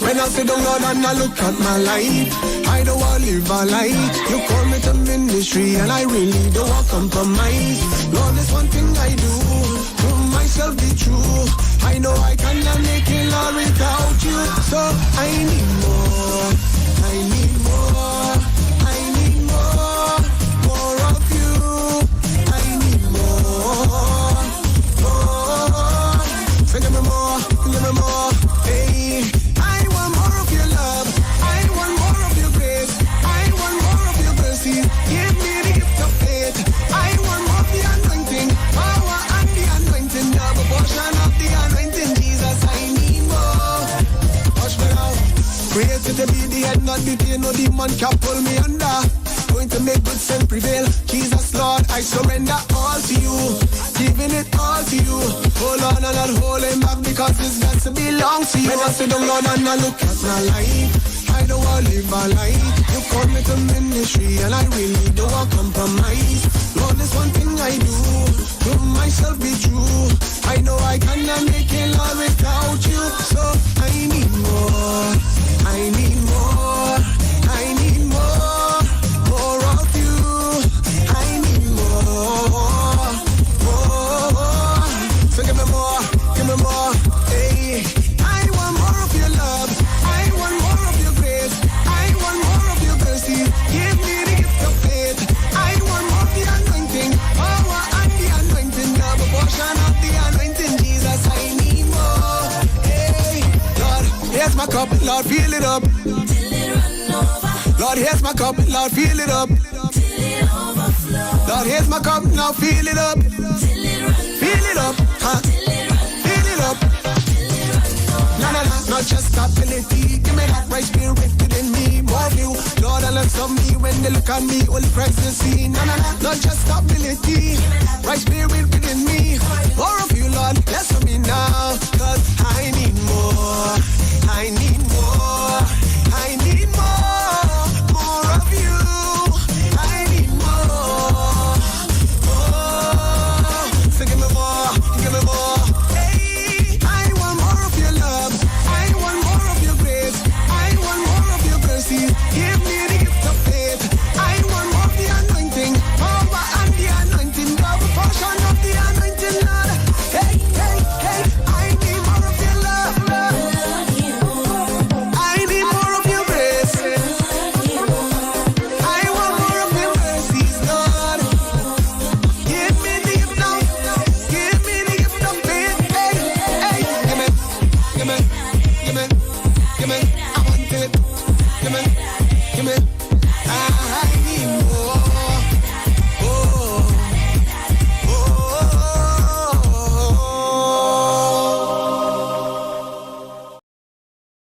[SPEAKER 9] When I sit down, Lord, and I look at my life, I don't want to live a lie. You call me to ministry, and I really don't want compromise. Lord, there's one thing I do, to myself be true. I know I cannot make it, Lord, without you. So I need more, I need more, I need more, more of you. I need more, more. So give me more, give me more. Hey, I want more of your love. I want more of your grace. I want more of your mercy. Give me the gift of faith. I want more of the anointing, power and the anointing, double portion of the anointing. Jesus, I need more. Touch me now. Created to be the head, not the tail. No demon can pull me under. Going to make good sense prevail. Jesus, Lord, I surrender all to you. Giving it all to you. Hold on and not holding back because this vessel belongs to you. When I sit down, Lord, and I look at my life, I don't want to live a lie. You call me to ministry and I really don't want compromise. Lord, there's one thing I do. To myself be true. I know I cannot make it, Lord, without you. So I need more. I need more. I need more. More of you. I need more. More. So give me more. Give me more. Hey. I want more of your love. I want more of your grace. I want more of your mercy. Give me the gift of faith. I want more of the anointing. Power and the anointing. Double portion of the anointing. Jesus, I need more. Hey. Lord, here's my cup. Lord, fill it up. Lord, here's my cup. Lord, fill it up. Lord, here's my cup. Now fill it up. Fill it up. Huh? Fill it up. No, no, no, not just ability. Give me that right spirit within me. More of you. Lord, I learn some me when they look at me. Only Christ is seen. No, no, no, not just ability. Right spirit within me.